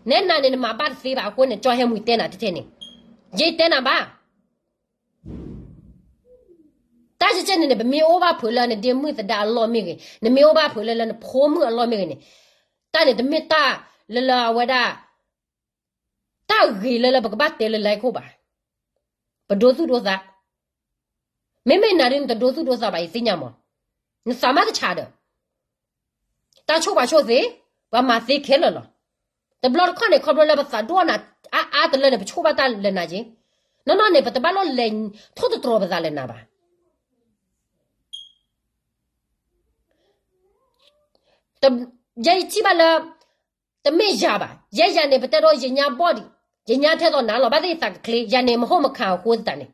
နဲနၤန့ၣ် နမၤဘၣ်တသ့ဘၣ်အဃိန့ၣ် ကၠီဟဲမုၢ်တဲနၤတထဲန့ၣ်, ယတဲနၤဘၣ်. တၢ်ကဲကဲန့ၣ်န့ၣ် ပမ့ၢ်အိၣ်ဘၣ်ဖုးလၢနဒ့မုၣ်သဒါအလီၢ်မ့ၢ်ဂ့ၤ, နမ့ၢ်အိၣ်ဘၣ်ဖုးလၢလၢနဖိမုၣ်အလီၢ်မ့ၢ်ဂ့ၤန့ၣ်, တၢ်န့ၣ်တမ့ၢ်တၢ်လၢလၢအဝဲဒၣ် တၢ်ဂ့ၤလၢလၢပကဘၣ်တဲလၢ live ခိၣ်ဘၣ်. ပဒိသူၣ်ဒိသး, မ့မ့ၢ်နၤဒ်နတဒိသူၣ်ဒိသးဘၣ် ယသ့ၣ်ညါမး, နသးမါတဆးဒီး တၢ်ဆိၣ်ပှၤဆိၣ်သ့, ပှၤမၤသ့ခဲလၢာ်လီၤ. တဘျီတခီၣ်န့ၣ် ခီဖျိလၢပသးဒိၣ်နၤအါအါတလၢန့ၣ် ပဆိၣ်ဘၣ်တၢ်လၢနၤက့, နီၢ်နီၢ်န့ၣ် ပတဘၣ်လိၣ်လဲၤထိၣ်သတြီၤပသးလၢနၤဘၣ်. ယဲယထံၣ်ဘၣ်လၢ တမ့ၢ်ယၤဘၣ်, ယဲယၤန့ၣ် ပတဲဒီးယညါဘီၣ်ဒံး, ယညါထဲသိးနၤလီၤ, ဘၣ်သ့ၣ်ယသးကချ့, ယၤန့ၣ် မဟုတ်မခံအဃိသတးန့ၣ်,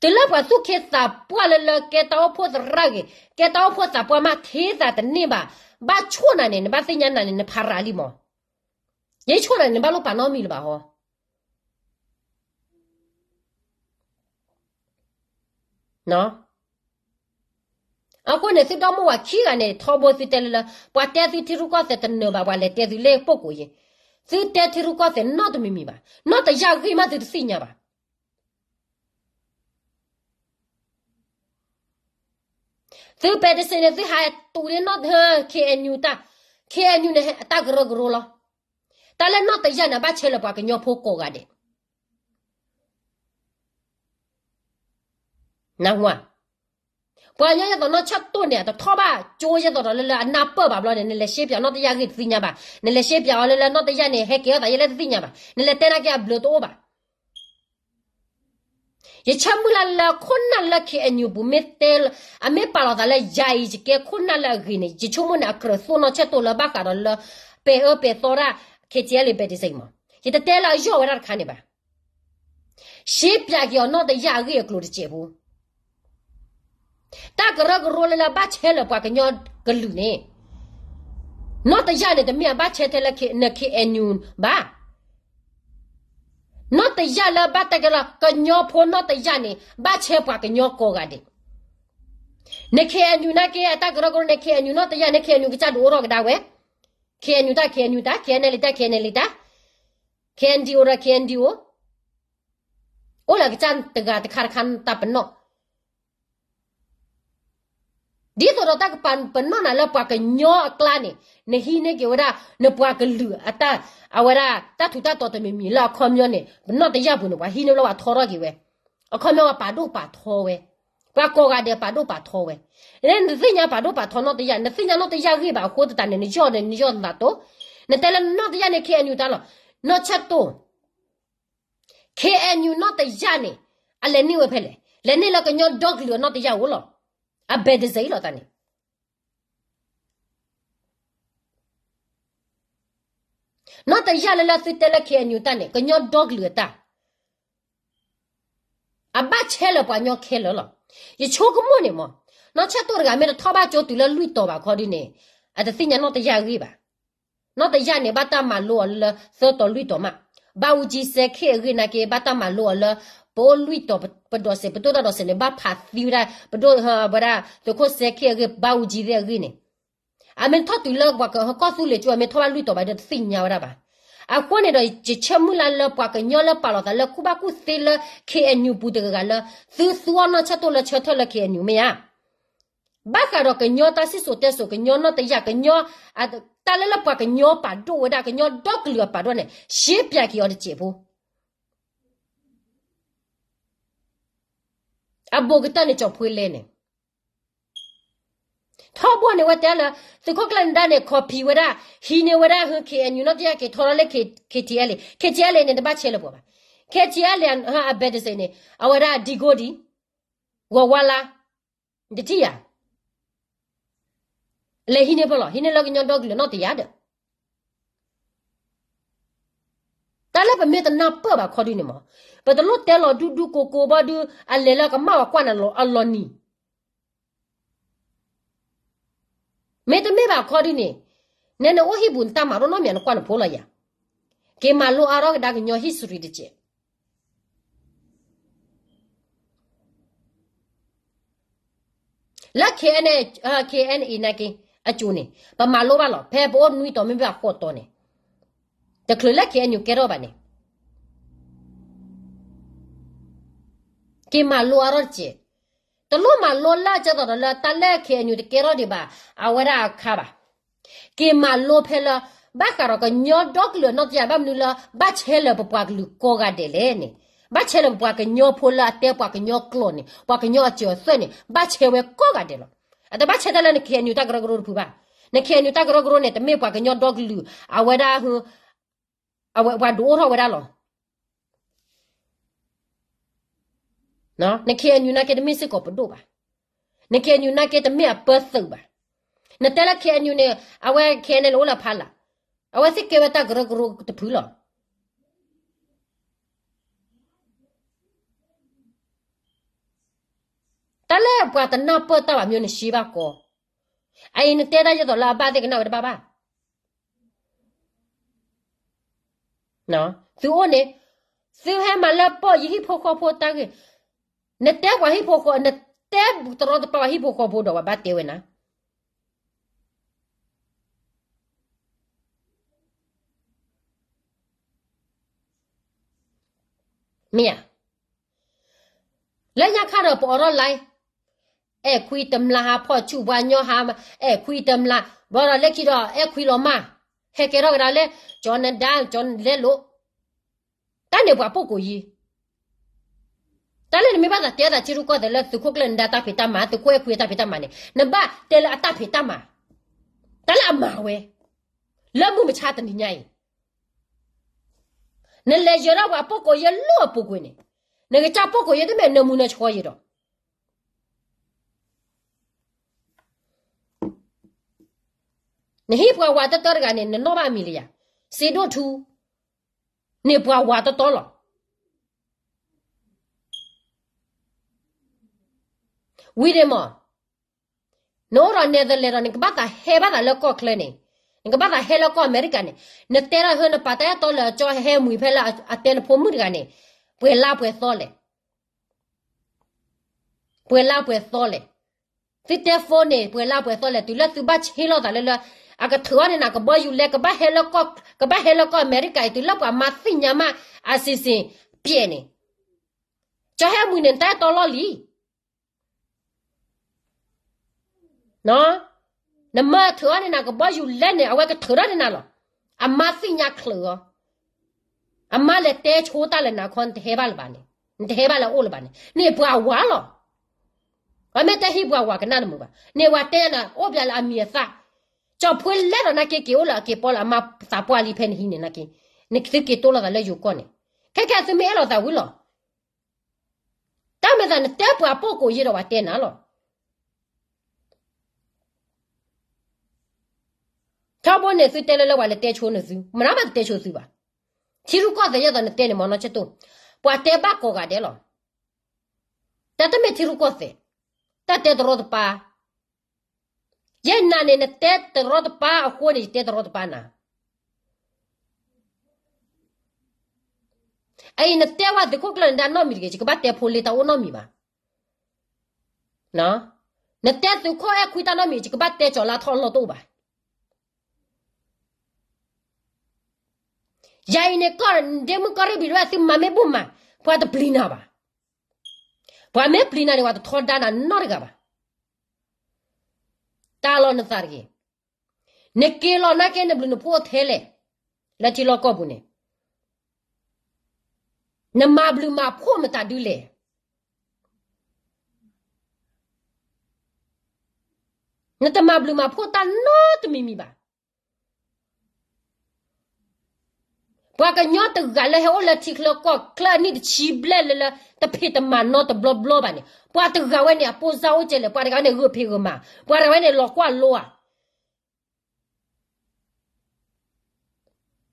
တုၤလၢပှၤသူၣ်က့သးပှၢ်လၢလၢ ကဲတၢ်အိၣ်ဖှိၣ်သရၣ်ဂ့ၤ, ကဲတၢ်အိၣ်ဖှိၣ်သးပှၢ်မး ထဲသးတန့ၢ်ဘၣ်, ဘၣ်ဆိၣ်နၤန့ၣ် နဘၣ်သ့ၣ်ညါနၤန့ၣ် နဖးရၤလံမး. ယဆိၣ်နၤန့ၣ် နဘၣ်လိၣ်ပာ်နီတမံၤလၢၤဘၣ်ဟီ. အဃိန့ၣ် သုဒီမိၢ်ဝၤခံဂၤန့ၣ် ထီဘိသုတဲလၢလၢ ပှၤတဲသုထံရူၢ်ကီၢ်သဲးတနၢၤဘၣ်, ပှၤလဲၤတဲသုလၢပကိးယ့ၣ်, သုတဲထံရူၢ်ကီၢ်သဲးနီတမံၤမံၤဘၣ်, နီၢ်တယၢ်ဂ့ၢ်မးသုတသ့ၣ်ညါဘၣ်. သုပဲတစ့န့ၣ် သုဟးတူၢ်လၢနီၢ် KNU တၢ်, KNU န့ၣ် အတၢ်ကရၢကရိလီၤ. တၢ်လၢနီၢ်တယၢ်န့ၣ် အဘၣ်ဆဲလၢပှၤကညီဖိကိးဂၤဒဲး. နၢ်ဟူဧါ. ပှၤကညီယဲသိးနီၢ်ဆၢၣ်တိၢ်န့ၣ် အတထီၣ်ဘၣ်ကၠိယဲသိးဒီးလၢလၢအနၢ်ပၢၢ်ဘၣ်ဘျီန့ၣ် နလဲၤရှဲပၠးနီၢ်တယၢ်ဂ့ၢ်တသ့ၣ်ညါဘၣ်, နလဲၤရှဲပၠးအီၤလၢလၢနီၢ်တယၢ်န့ၣ် ဟဲကဲထီၣ်သးယဲလၢတသ့ၣ်ညါဘၣ်, နလဲၤတဲနာ်က့အဘျုးတအိၣ်ဘၣ်. ယဆၢမုၢ်လၢ်လၢခိၣ်နၢ်လၢ KNU ပူၤမ့ၢ်တဲ, အမ့ၢ်ပာ်လီၤသးလၢယၤအံၤ ယကဲခိၣ်နၢ်လၢအဂ့ၤန့ၣ် ယဆိကမိၣ်န့ၣ် အကြၢးသိၣ်နီၢ်ဆၢၣ်တိၢ်လၢဘၣ်ဃးဒီးလၢ ပဲာ်အၢပဲာ်သီတၢ် KTLA ပဲာ်တစ့မး, ယတတဲလၢအယီၢ်ဝဲဒၣ်တခါန့ၣ်ဘၣ်. ရှဲပၠးက့ၤအီၤနီၢ်တယၢ်အဂ့ၢ်အကျိၤတစဲးဖိ တၢ်ကရၢကရိလၢလၢဘၣ်ဆဲလၢပှၤကညီကလုာ်န့ၣ်, နီၢ်တယၢ်န့ၣ် တမ့ၢ်အဘၣ်ဆဲထဲလၢ န KNU ဘၣ်. နီၢ်တယၢ်လၢဘၣ်တဲကဲလၢ ကညီဖိနီၢ်တယၢ်န့ၣ် ဘၣ်ဆဲပှၤကညီကိးဂၤဒဲး. န KNU နာ်က့ အတၢ်ကရၢကရိန့ၣ် KNU နီၢ်တယၢ်န့ၣ် KNU ကစၢ်ဒုးအိၣ်ထီၣ်ကဒါဝဲ, KNU တၢ် KNU တၢ်, KNLA တၢ် KNLA တၢ်, KNDO ဒီး KNDO အိၣ်လၢကစၢ်တဂၤတခါတခါတၢ်ပနီၣ် ဒ်သိးဒီးတၢ်ကပာ်ပနီၣ်နၤလၢပှၤကညီအကျါန့ၣ်, နဟံးန့ၢ်က့ၤဝဲဒၣ် နပှၤကလုာ်အတၢ်, အဝဲဒၣ်တၢ်ထူးတၢ်တီၤတမံၤမံၤလၢအခီပညီန့ၣ် ပနီၢ်တယၢ်ပူၤန့ၣ် ပှၤဟံးန့ၢ်လၢပှၤထီထီၣ်က့ၤဝဲ, အခီပညီပှၤပာ်ဒိၣ်ပာ်ထီဝဲ, ပှၤကိးဂၤဒဲးပာ်ဒိၣ်ပာ်ထီဝဲ. နသ့ၣ်ညါပာ်ဒိၣ်ပာ်ထီနီၢ်တယၢ်, နသ့ၣ်ညါနီၢ်တယၢ်ဂ့ၢ်ဘၣ်အဃိသတးန့ၣ် နယီၢ်န့ၣ် နယီၢ်နသးတိၢ်, နတဲလၢနီၢ်တယၢ်န့ၣ် KNU တၢ်လီၤ, နီၢ်ဆၢၣ်တိၢ် KNU နီၢ်တယၢ်န့ၣ် အလဲၤန့ၢ်ဝဲဖဲလဲၣ်, လဲၤန့ၢ်လၢကညီဒီကလုာ်အနီၢ်တယၢ်အိၣ်လီၤ. အဘဲဒ်စ့အံၤလီၤတၢ်န့ၣ်, နီၢ်တယၢ်လၢလၢသုတဲလၢ KNU တၢ်န့ၣ် ကညီဒီကလုာ်အတၢ်, အဘၣ်ဆဲလၢပှၤကညီခဲလၢာ်လီၤ. ယဆိကမိၣ်န့ၣ်မး, နီၢ်ဆၢၣ်တိၢ်တဂၤမ့ၢ်တထီၣ်ဘၣ်ကၠိတုၤလၢလွံၢ်တီၤဘၣ်ခီဒ်န့ၣ်, အတသ့ၣ်ညါနီၢ်တယၢ်ဂ့ၢ်ဘၣ်. နီၢ်တယၢ်န့ၣ် ဘၣ်တၢ်မၤလိအီၤလၢလၢသၢတီၤလွံၢ်တီၤမး, ဘၣ်အူကၠံစဲခ့ၣ်အဂ့ၢ်နာ်က့ ဘၣ်တၢ်မၤလိအီၤလၢ ပအိၣ်လွံၢ်တီၤပဒိးစဲး ပဒိၣ်တၢ်ဒိးစဲးန့ၣ် ဘၣ်ဖးသံဝဲဒၣ် ပဒိၣ်ဝဲဒၣ် သုးခိၣ်စဲခ့ၣ်အဂ့ၢ် ဘၣ်အူကၠံသ့ၣ်အဂ့ၢ်န့ၣ် အမ့ၢ်ထီၣ်တုၤလၢပှၤကဟီၣ်ကီၢ်သူလ့ၤကၠိ အမ့ၢ်ထီၣ်ဘၣ်လွံၢ်တီၤဘၣ်ဒီးတသ့ၣ်ညါဝဲဒၣ်ဘၣ်. အဃိန့ၣ်ဒီး ယဆၢမုၢ်လၢ်လၢပှၤကညီလၢပာ်လီၤသးလၢကူၣ်ဘၣ်ကူၣ်သ့လၢ ခ့ၣ်အဲၣ်ယူၣ်ပူၤတဂၤဂၤလၢ သုသူအီၣ်နီၢ်ဆၢၣ်တိၢ်လၢဆၢထၢၣ်လၢ ခ့ၣ်အဲၣ်ယူၣ် မ့ၢ်ဧါ. ဘၣ်ဃးဒီးကညီတၢ်စံၣ်စိၤတဲစိၤ ကညီနီၢ်တယၢ် ကညီ တၢ်လၢလၢပှၤကညီပာ်ဒိၣ်ဝဲဒၣ် ကညီဒီကလုာ်အပာ်ဒိၣ်န့ၣ် ရှဲပၠးက့ၤအီၤတစဲးဖိ အဘူးကတၢၢ်န့ၣ် ကၠီၤဖှ့လဲန့ၣ် ထီဘိန့ၣ် အဝဲတဲလၢ သုးခိၣ်ကျၢၢ်နဒါန့ၣ် copy ဝဲဒၣ် ဟံးန့ၢ်ဝဲဒၣ် ခ့ၣ်အဲၣ်ယူၣ် နီၢ်တယၢ်က့ၤထီထီၣ်လၢ ခ့ၣ်ထံၣ်အဲလ်အ့ ခ့ၣ်ထံၣ်အဲလ်အ့န့ၣ် တဘၣ်ဆဲးလၢပှၤဘၣ်. ခ့ၣ်ထံၣ်အဲလ်အ့ အဘဲတစ့န့ၣ် အဝဲဒၣ်ဒံကိဒံ ဂီၤဝါလါ နတထံၣ်ဧါ လဲၤဟံးန့ၢ်ဖဲလီၤ ဟံးန့ၢ်လၢကညီဒီကလုာ်နီၢ်တယၢ်ဒီး တၢ်လၢပမ့ၢ်တနၢ်ပၢၢ်ဘၣ်ခီဒုန့ၣ်မး ပတလိၣ်တဲလီၤဒူဒူကိကိဘၣ်ဒု အလဲၤလၢကမၣ်ဝဲကွၢ်နၤလီၤအလီၤနံၤ မ့တမ့ၢ်ဘၣ်ခီဒုန့ၣ် နဲနအိၣ်ဟံၣ်ပူၤနတၢ်မၤဒိၣ်နီတမံၤ နကွၢ်နဖိလီၤယၤ က့ၤမၤလိအါထီၣ်ကဒါကညီ history တစဲး လၢ ခ့ၣ်အဲၣ်ယူၣ် ခ့ၣ်အဲၣ်ယူၣ် နာ်က့ အကၠိန့ၣ် ပမၤလိဘၣ်လီၤ ဖဲပအိၣ်နွံတီၤမ့ၢ်ဘၣ်ဃိးတီၤန့ၣ် တချုးလၢ ခ့ၣ်အဲၣ်ယူၣ် ကဲထီၣ်ဘၣ်န့ၣ် က့ၤမၤလိအါထီၣ်တစဲး တလိၣ်မၤလိလၢကၠၢသိးဒီးလၢတၢ်လၢ ခ့ၣ်အဲၣ်ယူၣ် တကဲထီၣ်ဒံးဘၣ် အဝဲဒၣ်အခါဘၣ် က့ၤမၤလိဖဲလၢ ဘၣ်ဃးဒီးကညီဒီကလုာ်နီၢ်တယၢ် ဘၣ်မနုၤလၢ ဘၣ်ဆဲးလၢပပှၤကလုာ်ကိးဂၤဒဲးလဲၣ်န့ၣ် ဘၣ်ဆဲးလၢပပှၤကညီဖိလၢအတဲပှၤကညီကျိာ်န့ၣ် ပှၤကညီအစၢၤအသွဲၣ်န့ၣ် ဘၣ်ဆဲးဝဲကိးဂၤဒဲးလီၤ. အတဘၣ်ဆဲးတၢ်လၢန ခ့ၣ်အဲၣ်ယူၣ် တၢ်ကရၢကရိတဖုဘၣ်. န ခ့ၣ်အဲၣ်ယူၣ် တၢ်ကရၢကရိန့ၣ် တမ့ၢ်ပှၤကညီဒီကလုာ် အဝဲဒၣ် အဝဲပှၤဒုးအိၣ်ထီၣ်ဝဲဒၣ်လီၤ. န ခ့ၣ်အဲၣ်ယူၣ် နာ်က့တမ့ၢ်စ့ၢ်ကီးပဒိၣ်ဘၣ်. န ခ့ၣ်အဲၣ်ယူၣ် နာ်က့တမ့ၢ်အပၢသုးဘၣ်. နတဲလၢ ခ့ၣ်အဲၣ်ယူၣ် န့ၣ် အဝဲ ခ့ၣ်အဲၣ်ယူၣ် န့ၣ် အိၣ်လၢဖးလး, အဝဲသ့ၣ်ကဲဝဲတၢ်ကရၢကရိတဖုလီၤ. တၢ်လၢပှၤတနၢ်ပၢၢ်တၢ်ဘၣ်မ့ၢ်နရှဲဘၣ်ကီ, အအံၤနတဲတၢ်ယဲသိးလၢအဘၣ်သ့ၣ်ကနၣ်ဝဲတဘၣ်ဘၣ်. သုအိၣ်န့ၣ်, သုဟဲမၤလၢပီၢ်ယဟံၣ်ဖိဃီဖိတၢ်ဂ့ၢ်, နတဲပှၤဟံၣ်ဖိဃီ, နတဲတရီတပါပှၤဟံၣ်ဖိဃီဖိဒီးပှၤဘၣ်တဲဝဲနၤ. မ့ၢ်ဧါ. လၢညါခါဒီးပအိးထီၣ် live, အဲၣ်ခွံတမျါ ဟးဖီၣ်ဆူၣ်ပှၤညီဟး, အဲၣ်ခွံတမျါ, ဘျီဒီးလၢခံဒီး အဲၣ်ခွံလီၤမၢ်, ဟဲကဲထီၣ်ကဒါလၢ ကၠီနဒါ ကၠီလဲလိာ်, တၢ်န့ၣ်ပှၤပိာ်ကိးယံၤ, တၢ်လၢနမ့ၢ်ဘၣ်သးတဲသးထံရူၢ်ကီၢ်သဲးလၢသုးခိၣ်ကျၢၢ်နဒါတၢ်ဖံးတၢ်မၤ, သုးခိၣ်အဲၣ်ခွံတၢ်ဖံးတၢ်မၤန့ၣ် နဘၣ်တဲလၢအတၢ်ဖံးတၢ်မၤ, တၢ်လၢအမၤဝဲ, လၢမုၢ်မဆါတနံၤညါအံၤ, နလဲၤယၢၤထီၣ်ပှၤပိာ်ကိးယံၤလၢအပူၤကွံာ်န့ၣ်, နကစၢ်ပိာ်ကိးယံၤတမ့ၢ်နၢမူနၢဆှီယံၤဒီး နဟံၣ်ပှၤဝၤတတီတဂၤန့ၣ် နနီၣ်ဘၣ်အမံၤလံယၤ, စ့ဒိၣ်ထူ, န့ၣ်ပှၤဝၤတတီလီၤ. ဝံၤန့ၣ်မး, နအိၣ်ဒီး Netherlands ဒီး နကဘၣ်သးဟဲဘၣ်သးလၢကီၢ်ချၢန့ၣ်, နကဘၣ်သးဟဲလၢကီၢ်အမဲရကၤန့ၣ်, နတဲတၢ်ဟၢနပာ်တၢ်အဲၣ်တီလၢကၠီဟဲမုာ်ဖဲလၢအတဲနဖိမုၣ်တဂၤန့ၣ်, ပှဲၤလါပှဲၤသီလဲၣ် ပှဲၤလါပှဲၤသီလဲၣ်. သုတဲ phone န့ၣ် ပှဲၤလါပှဲၤသီလဲၣ်, တုၤလၢသုဘၣ်ဆ့လိာ်သးလၢလၢ, အကထုးအီၣ်န့ၢ်နၤကဘီယူၤလဲ, ကဘၣ်ဟဲလၢကီၢ်, ကဘၣ်ဟဲလၢကီၢ်အမဲရကၤအံၤ တုၤလၢပှၤမၤသ့ၣ်ညါမး အစံးစ့ၢ်ပျဲၣ်န့ၣ်, ကၠီဟဲမုာ်န့ၣ် နတၢ်အဲၣ်တီလီၢ်လံ နမၢထုးအီၣ်န့ၢ်နၤကဘီယူၤလဲန့ၣ် အဝဲကထုးထီၣ်န့ၢ်နၤလီၤ. အမါသ့ၣ်ညါချၢးအီၤ, အမါလဲၤတဲဆိတၢ်လၢနၤခီ နတဟဲဘၣ်လၢၤဘၣ်န့ၣ်, နတဟဲဘၣ်လၢအအိၣ်လၢၤဘၣ်န့ၣ်, န့ၣ်ပှၤဝၤလီၤ. အမ့ၢ်တဟံးပှၤဝၤကနၣ်တမုာ်ဘၣ်, န့ၣ်ပှၤတဲနၤအိၣ်ပျဲလၢအမံၤအသၣ်, ကၠီဖှ့လဲဒီးနာ်က့ က့ၤအိၣ်လၢအက့ၤပီလၢအမါသးပှၢ်လံဖဲနဟံးန့ၣ်နာ်က့, နသုက့ၤတိၢ်လိာ်သးလၢယိၤကီၢ်န့ၣ်, ခဲကဲသုမ့ၢ်အဲၣ်လိာ်သးဝံၤလီၤ. တၢ်မ့ၢ်သးနတဲပှၤပိာ်ကိးယံၤဒီးပှၤတဲနၤလီၤ. ထီဘိန့ၣ် သုတဲလၢလၢပှၤလဲၤတဲဆိန့ၣ် သုမနုၤမးတတဲဆိသုဘၣ်. ထံရူၢ်ကီၢ်သဲးယဲသိးနတဲန့ၣ် မ့ၢ်နီၢ်ဆၢၣ်တိၢ်, ပှၤတဲဘၣ်ကိးဂၤဒဲးလီၤ. တၢ်တမ့ၢ်ထံရူၢ်ကီၢ်သဲး, တၢ်တဲတရီတပါ ယဲနၤန့ၣ် နတဲတရီတပါအဃိန့ၣ် ယတဲတရီတပါနၤ. အအံၤနတဲဝဲသုးခိၣ်ကျၢၢ်နဒါနီတမံၤတဂ့ၤ, ယကဘၣ်တဲဖိလ့တၢ်အိၣ်နီတမံၤဘၣ်. နတဲသုးခိၣ်အဲၣ်ခွံတၢ်နီတမံၤ, ယကဘၣ်တဲကၠီၤလါထီၣ်အလီၢ်တအိၣ်ဘၣ်. ယၤအံၤန့ၣ် ကီၢ်ဒ့မုၣ်ကီၢ်ရ့ၣ်ဘံၤဒဝဲၢ် သုမၤမ့ၢ်ဘူၣ်မး, ပှၤတပျံၤနၤဘၣ်. ပှၤမ့ၢ်ပျံၤနၤန့ၣ် ပှၤတထီဒါနၤနီတဂၤဘၣ်. တၢ်လီၤနသးတဂ့ၤ. နက့ၤလီၤနာ်က့ နဘျုးနဖှိၣ်ထဲလဲၣ်, လၢထံလီၢ်ကီၢ်ပူၤန့ၣ် နမၤဘျုးမၤဖှိၣ်မတၤဒုလဲၣ်. နတမၤဘျုးမၤဖှိၣ်တၢ်နီတမံၤမံၤဘၣ်. ပှၤကညီတဂၤလၢဟဲအိၣ်လၢထံချၢကီၢ်ချၢအနံၣ်တဆံဘျဲၣ်လၢလၢ တဖံးတမၤနီတဘျီဘျီဘၣ်န့ၣ်, ပှၤတဂၤဝဲန့ၣ် အပိၢ်စၢ်အိၣ်ကဲလဲၣ်, ပှၤတဂၤဝဲန့ၣ် ဂုာ်ဖံးဂုာ်မၤ, ပှၤတဂၤဝဲန့ၣ် လီၤကွၢ်လိဧါ.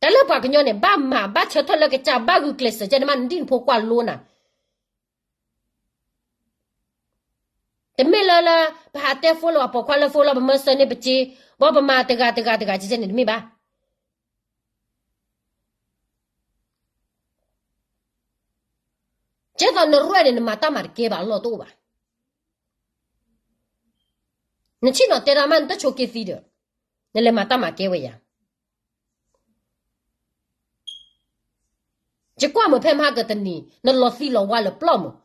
တၢ်လၢပှၤကညီန့ၣ် ဘၣ်မၤဘၣ်ဆၢထၢၣ်လၢကစၢ် ဘၣ်ဂုာ်ကျဲးစၢးကဲန့ၣ်မး နဒံၣ်နဖိကွၢ်လိနၤ. တမ့ၢ်လၢလၢ ပဟးတဲ follow အပိာ်ခွါလၢ follow ပမၢစၢၤန့ၢ်ပစ့, ဘၣ်ပမၤတဂၤတဂၤတဂၤကဲန့ၣ်တမ့ၢ်ဘၣ်. ကဲသိးနရဲၣ်န့ၣ် နမၤတၢ်မၤတကဲဘၣ် အလီၢ်တအိၣ်ဘၣ်. နဆ့ၣ်နီၤတဲတၢ်မး နတဆိးက့သံဒီး နလဲၤမၤတၢ်မၤကဲဝဲယၤ. ယကွၢ်မုာ်ဖဲမဟါကတနံၤ နလီၤသံလီၤဝါလၢပျီမုာ်,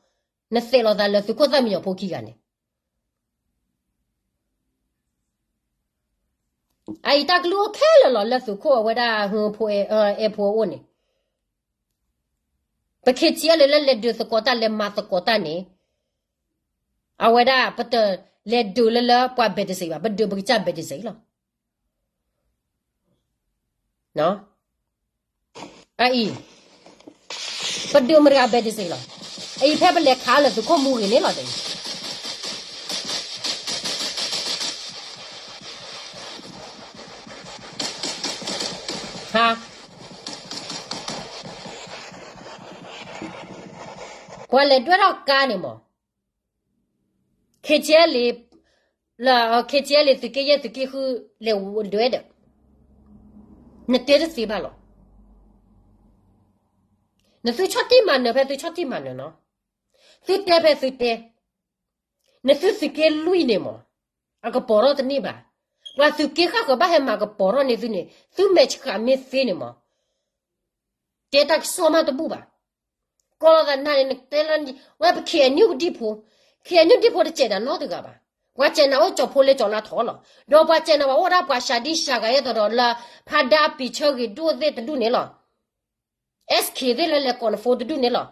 နသဲးလီၤသးလၢသုးခိၣ်သၣ်မံညီၤဖိခံဂၤန့ၣ်. အအံၤတၢ်ကလုၢ်အိၣ်ခဲလၢာ်လီၤ လၢသုးခိၣ်အဝဲဒၣ်ဟၢဖိအဲၣ်ဖိအအိၣ်န့ၣ်, ပ K T L A လၢလဲၤဒုးသကိးတၢ် လဲၤမၤသကိးတၢ်န့ၣ်, အဝဲဒၣ်ပတလဲၤဒုးလၢလၢပှၤ ဘဲးတစ့း ဘၣ်, ပဒုးပကစၢ် ဘဲးတစ့း လီၤ. အအံၤ ပဒုးမတၤတဂၤ ဘဲးတစ့း လီၤ. အအံၤဖဲပလဲၤခးလၢသုးခိၣ်မူဂ့ၤန့ၣ်လီၤ. ဟါ, ပှၤလဲၤဒွဲၣ်ထီၣ်ကါန့ၣ်မး, K T L A, K T L A သုးက့ယဲၢ်သုးက့ဃု လဲၤဒွဲၣ်ဒီး, နတဲတသ့ဘၣ်လီၤ. နသုဆီၣ်တံၢ်မၤနၢၤဖဲသုဆီၣ်တံၢ်မၤနၢၤနီၤ, သုတဲဖဲသုတဲ, နသုသုးက့လွံၢ်န့ၣ်မး, အကပီၤထီၣ်တန့ၢ်ဘၣ်. ပှၤသုးက့ဃၣ်ဃၢၤဘၣ်ဟဲမၤကပီၤထီၣ်န့ၢ်သုန့ၣ် သုမဲာ်ဆှးမ့ၢ်သ့န့ၣ်မး, တဲတၢ်ကစီၣ်မးတဘူၣ်ဘၣ်. ကိးလီၤသးနၤန့ၣ် နတဲလၢ ဝဲပ K N U ကဒံၣ်ဖိ, K N U ဒံၣ်ဖိတစဲးနၤနီတဂၤဘၣ်. ပှၤစဲးနၤအိၣ်ကၠီၤဖိလ့ကၠီၤလါထီၣ်လီၤ. ဒီးပှၤစဲးနၤပှၤအိၣ်ဒၣ်ပှၤစှၤဒံစှၤဂၤ အဲၣ်ဒိးဒီးလၢ ဖါဒါပံၤဆၢဂ့ၤဒိၣ်သ့ၣ်တဒူၣ်န့ၣ်လီၤ. S K သ့ၣ်လၢလဲၤကိးနဖိတဒူၣ်န့ၣ်လီၤ.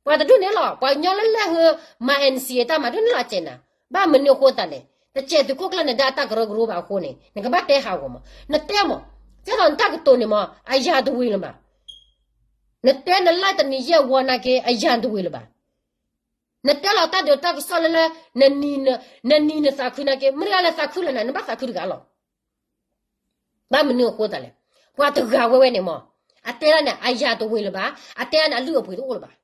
ပှၤတဒူၣ်န့ၣ်လီၤ. ပှၤကညီလၢလဲၤဟၢ မၤ N C A တၢ်မၤဒ်န့ၣ်လီၤ စဲးနၤ. ဘၣ်မနုၤအဃိသတးလဲၣ်. တစဲးသုးခိၣ်ကျၢၢ်နဒါတၢ်ကရၢကရိဘၣ်အဃိန့ၣ် နကဘၣ်တဲဟးဂီၤမး. နတဲမး, ကဲသိးနတၢ်ကတိၤန့ၣ်မး အယၤတဝံၤလၢၤဘၣ်. နတဲနလၢတနံၤယဲၢ်ဝီနာ်က့ အယၤတဝံၤလၢၤဘၣ်. နတဲလီၤတၢ်ဒုးတၢ်ကစီၣ်လၢလၢ နနံၤနသးခုနာ်က့ မတၤတဂၤလဲၤသးခုလၢနၤ နဘၣ်သးခုတဂၤလီၤ. ဘၣ်မနုၤအဃိသတးလဲၣ်. ပှၤတဂၤဝဲဝဲန့ၣ်မး, အတဲဒၣ်န့ၣ် အယၤတဝံၤလၢၤဘၣ်, အတဲဒၣ်န့ၣ် အလုၢ်အပှ့ၤတအိၣ်လၢၤဘၣ်.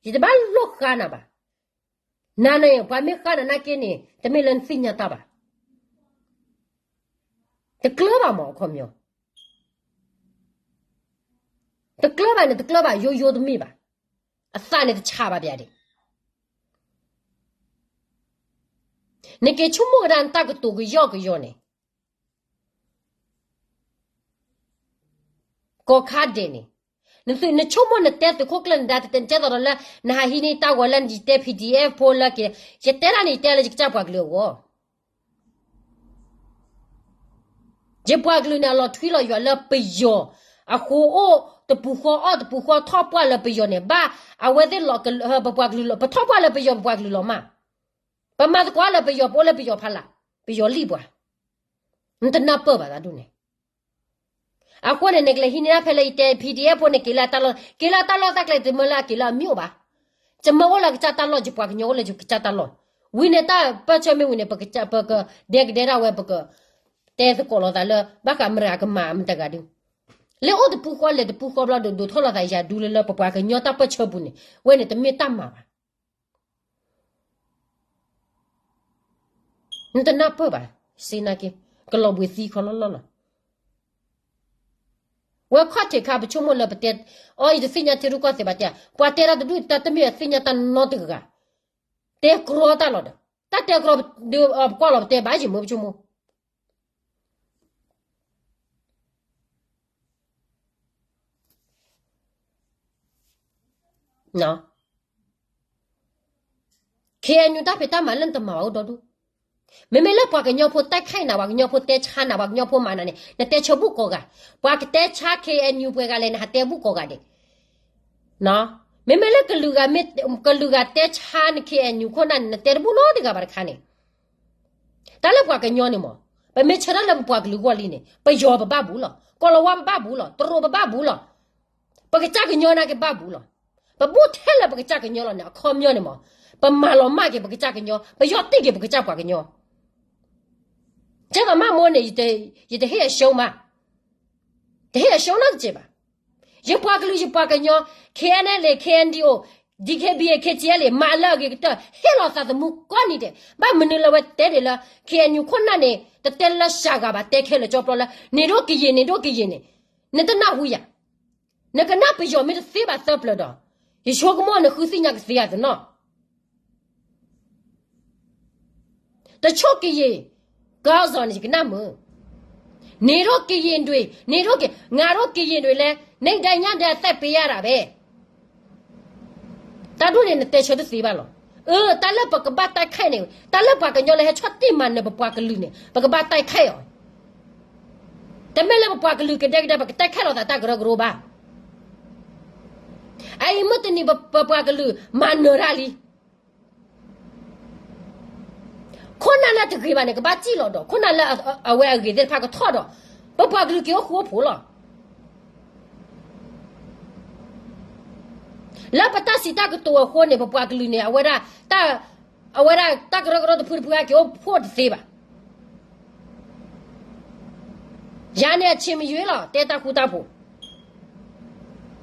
ယတဘၣ်လိၣ်ဃါနၤဘၣ်. နၤန့ၣ် ပှၤမ့ၢ်ဃါနၤနာ်က့န့ၣ် တမ့ၢ်လၢနသ့ၣ်ညါတၢ်ဘၣ်. တကျၢၤဘၣ်မး အခီပညီ. တကျၢၤဘၣ်န့ၣ် တကျၢၤဘၣ် ယိယိတမ့ၢ်ဘၣ်. အသးန့ၣ်တဆးဘၣ်ပျၢ်ဒံး. နက့ၤဆိကမိၣ်ကဒါနတၢ်ကတိၤကယီကယီန့ၣ် ကီၢ်ခါဒဲးန့ၣ်, နဆိကမိၣ်နတဲသုးခိၣ်ကျၢၢ်နဒါတဲတဲ နကဲသိးဒီးလၢ နဟးဟံးန့ၢ်တၢ်ဂီၤလၢနယတဲ P D F ဖိလၢက့ၤ, ယတဲဒၣ်န့ၣ် ယတဲလၢယကစၢ်ပှၤကလုာ်အဂီၢ်. ယပှၤကလုာ်န့ၣ် အလီၤထွံလီၤယွၤလၢပယီၤ, အဃိအိၣ်တပူၤဃီအီၣ်တပူၤဃီထီၣ်ပှၢ်လၢပယီၤန့ၣ် ဘၣ်အဝဲသ့ၣ်လီၤ, ပပှၤကလုာ်လီၤ, ပထီၣ်ပှၢ်လၢပယီၤ ပပှၤကလုာ်လီၤမး. ပမၤသကိးလၢပယီၤ ပအိၣ်လၢပယီၤဖီလာ်, ပယီၤလံၣ်ပှၤ, နတနၢ်ပၢၢ်ဘၣ်သးဒ်န့ၣ်. အဃိန့ၣ် နကလဲၤဟံးန့ၢ်ဒၣ်ဖဲလၢယတဲ P D F ဖိန့ၣ် က့ၤလၢတၢ်လီၢ်, က့ၤလၢတၢ်လီၢ်တၢ်ကျဲ တမၢလၢအက့ၤလၢအမ့ၢ်အိၣ်ဘၣ်. ယမၢအိၣ်လၢကစၢ်တၢ်လီၢ်, ယပှၤကညီအိၣ်လၢယကစၢ်တၢ်လီၢ်. ဝံၤန့ၣ်တၢ်ပၢၢ်ဆၢမ့ၢ်ဝံၤန့ၣ် ပကဒဲကဒဲဒၣ်ဝဲ ပကတဲသကိးလိာ်သးလၢ ဘၣ်ဃးမတၤကမၤမတၤတဂၤဒုး. လဲၤအိၣ်တပူၤဃီ လဲၤတပူၤဃီဘျီ ဒိးဒိးထီၣ်လိာ်သးယၤဒူလၢလၢပပှၤကညီတၢ်ပၢၢ်ဆၢပူၤန့ၣ် ဝဲန့ၣ်တမ့ၢ်တၢ်မၤဘၣ်. နတနၢ်ပၢၢ်ဘၣ်. စ့နာ်က့ ကလီၤဘှံးသံခီလီၤလီၤလီၤ. ဝဲခီၣ်ထံးခါ ပဆိကမိၣ်လၢပတဲ, အီ ယတသ့ၣ်ညါထံရူၢ်ကီၢ်သဲးဘၣ်တဲ, ပှၤတဲတၢ်တဒူၣ်တၢ်တမ့ၢ် အသ့ၣ်ညါတၢ်နီတဂၤ, တဲကြီတၢ်လီၤဒီး, တၢ်တဲကြီဒီး ပကွၢ်လီၤပတဲဘၣ်ယံၤမ့ၢ်ပဆိကမိၣ် KNU တၢ်ဖံးတၢ်မၤလၢနတမၤဘၣ်အိၣ်ဒီဒူၣ်, မ့မ့ၢ်လၢပှၤကညီဖိတဲခဲနၤ ပှၤကညီဖိတဲဆါနၤ ပှၤကညီဖိမၤနၤန့ၣ် နတဲဆၢဘူၣ်ကိးဂၤ, ပှၤကတဲဆါ KNU ပှဲၤဂၤလဲၣ် နဟးတဲဘူၣ်ကိးဂၤဒဲး, မ့မ့ၢ်လၢကလုာ်ဂၤမ့ၢ် ကလုာ်ဂၤတဲဆါန KNU ခိၣ်နၢ်န့ၣ် နတဲတဘူၣ်နီတဂၤဘၣ်တခါန့ၣ်, တၢ်လၢပှၤကညီန့ၣ်မး, ပမ့ၢ်ဆၢထၢၣ်လၢပပှၤကလုာ်ဂီၢ်လံန့ၣ် ပယီၤပဘၣ်ဘူးလီၤ, ကီၢ်လီၤဝါပဘၣ်ဘူးလီၤ, တရူးပဘၣ်ဘူးလီၤ, ပကစၢ်ကညီနာ်က့ဘၣ်ဘူးလီၤ. ပဘူးထဲလၢပကစၢ်ကညီလီၤန့ၣ် အခီပညီန့ၣ်မး, ပမၤလီၤမၢ်က့ၤပကစၢ်ကညီ, ပယီၤတ့ၢ်က့ၤပကစၢ်ပှၤကညီ, ကဲသိးမးမိၢ်န့ၣ် ယတဟ့ၣ်အရှုံးမး, တဟ့ၣ်အရှုံးနီတစဲးဘၣ်. ယပှၤကလုာ်ယပှၤကညီ, KNLA KNDO, DKBA KTLA မၤလၢအဂ့ၤကတၢၢ် ဟ့ၣ်လီၤသးသမူကိးနံၤဒဲး, ဘၣ်မနုၤလၢအဝဲတဲဒ်လၢ KNU ခိၣ်နၢ်န့ၣ် တတဲလၢစှၤဂၤဘၣ် တဲခဲလၢာ်ကၠီပျီလၢ န့ၢ်ဒိၣ်ကယံာ် န့ၢ်ဒိၣ်ကယံာ်န့ၣ်, နတနၢ်ဟူယၤ, နကနၣ်ပယီၤမ့ၢ်တသ့ဘၣ်သၢပျၢၤဒီး, ယဆိကမိၣ်နဃုသ့ၣ်ညါကသ့ဧါသနီၣ် တဆိၣ်ကယံာ်, ကီၢ်စီၤန့ၣ် ယကနၣ်မုာ်, န့ၢ်ဒိၣ်ကယံာ်ဒွံၣ်, န့ၢ်ဒိၣ်က, ငါတို့ကရင်တွေလည်း နေ့တိုင်းညတိုင်း အသက်ပေးရတာပဲ. တၢ်ဒ်န့ၣ် နတဲဆၢတသ့ဘၣ်လီၤ. အၢ တၢ်လၢပကဘၣ်တိုက်ခိုက်န့ၣ်, တၢ်လၢပှၤကညီလၢဟဲဆီၣ်တံၢ်မၤနၢၤပပှၤကလုာ်န့ၣ် ပကဘၣ်တိုက်ခိုက်အီၤ, တမ့ၢ်လၢပပှၤကလုာ်ကဒဲကဒဲ ပကတိုက်ခိုက်လီၤသးတၢ်ကရၢကရိဘၣ်. အအံၤမုၢ်တနံၤ ပပှၤကလုာ်မၤနၢၤတၢ်လံ ခိၣ်နၢ်လၢတဂ့ၤဘၣ်န့ၣ် ကဘၣ်စံၣ်လီၤဒီး ခိၣ်နၢ်လၢအဝဲအဂ့ၤသ့ၣ်တဖၣ်ကထီၣ်ဒီး ပပှၤကလုာ်က့ၤအိၣ်ဃူအိၣ်ဖိးလီၤ. လၢပတၢ်စံးတၢ်ကတိၤအဃိန့ၣ် ပပှၤကလုာ်န့ၣ် အဝဲဒၣ် အဝဲဒၣ်တၢ်ကရၢကရိတဖုတဖုက့ၤအိၣ်ဖှိၣ်တသ့ဘၣ်. ယၤန့ၣ်အဆံးမယွ့လီၤ တဲတၢ်ဃူတၢ်ဖိး,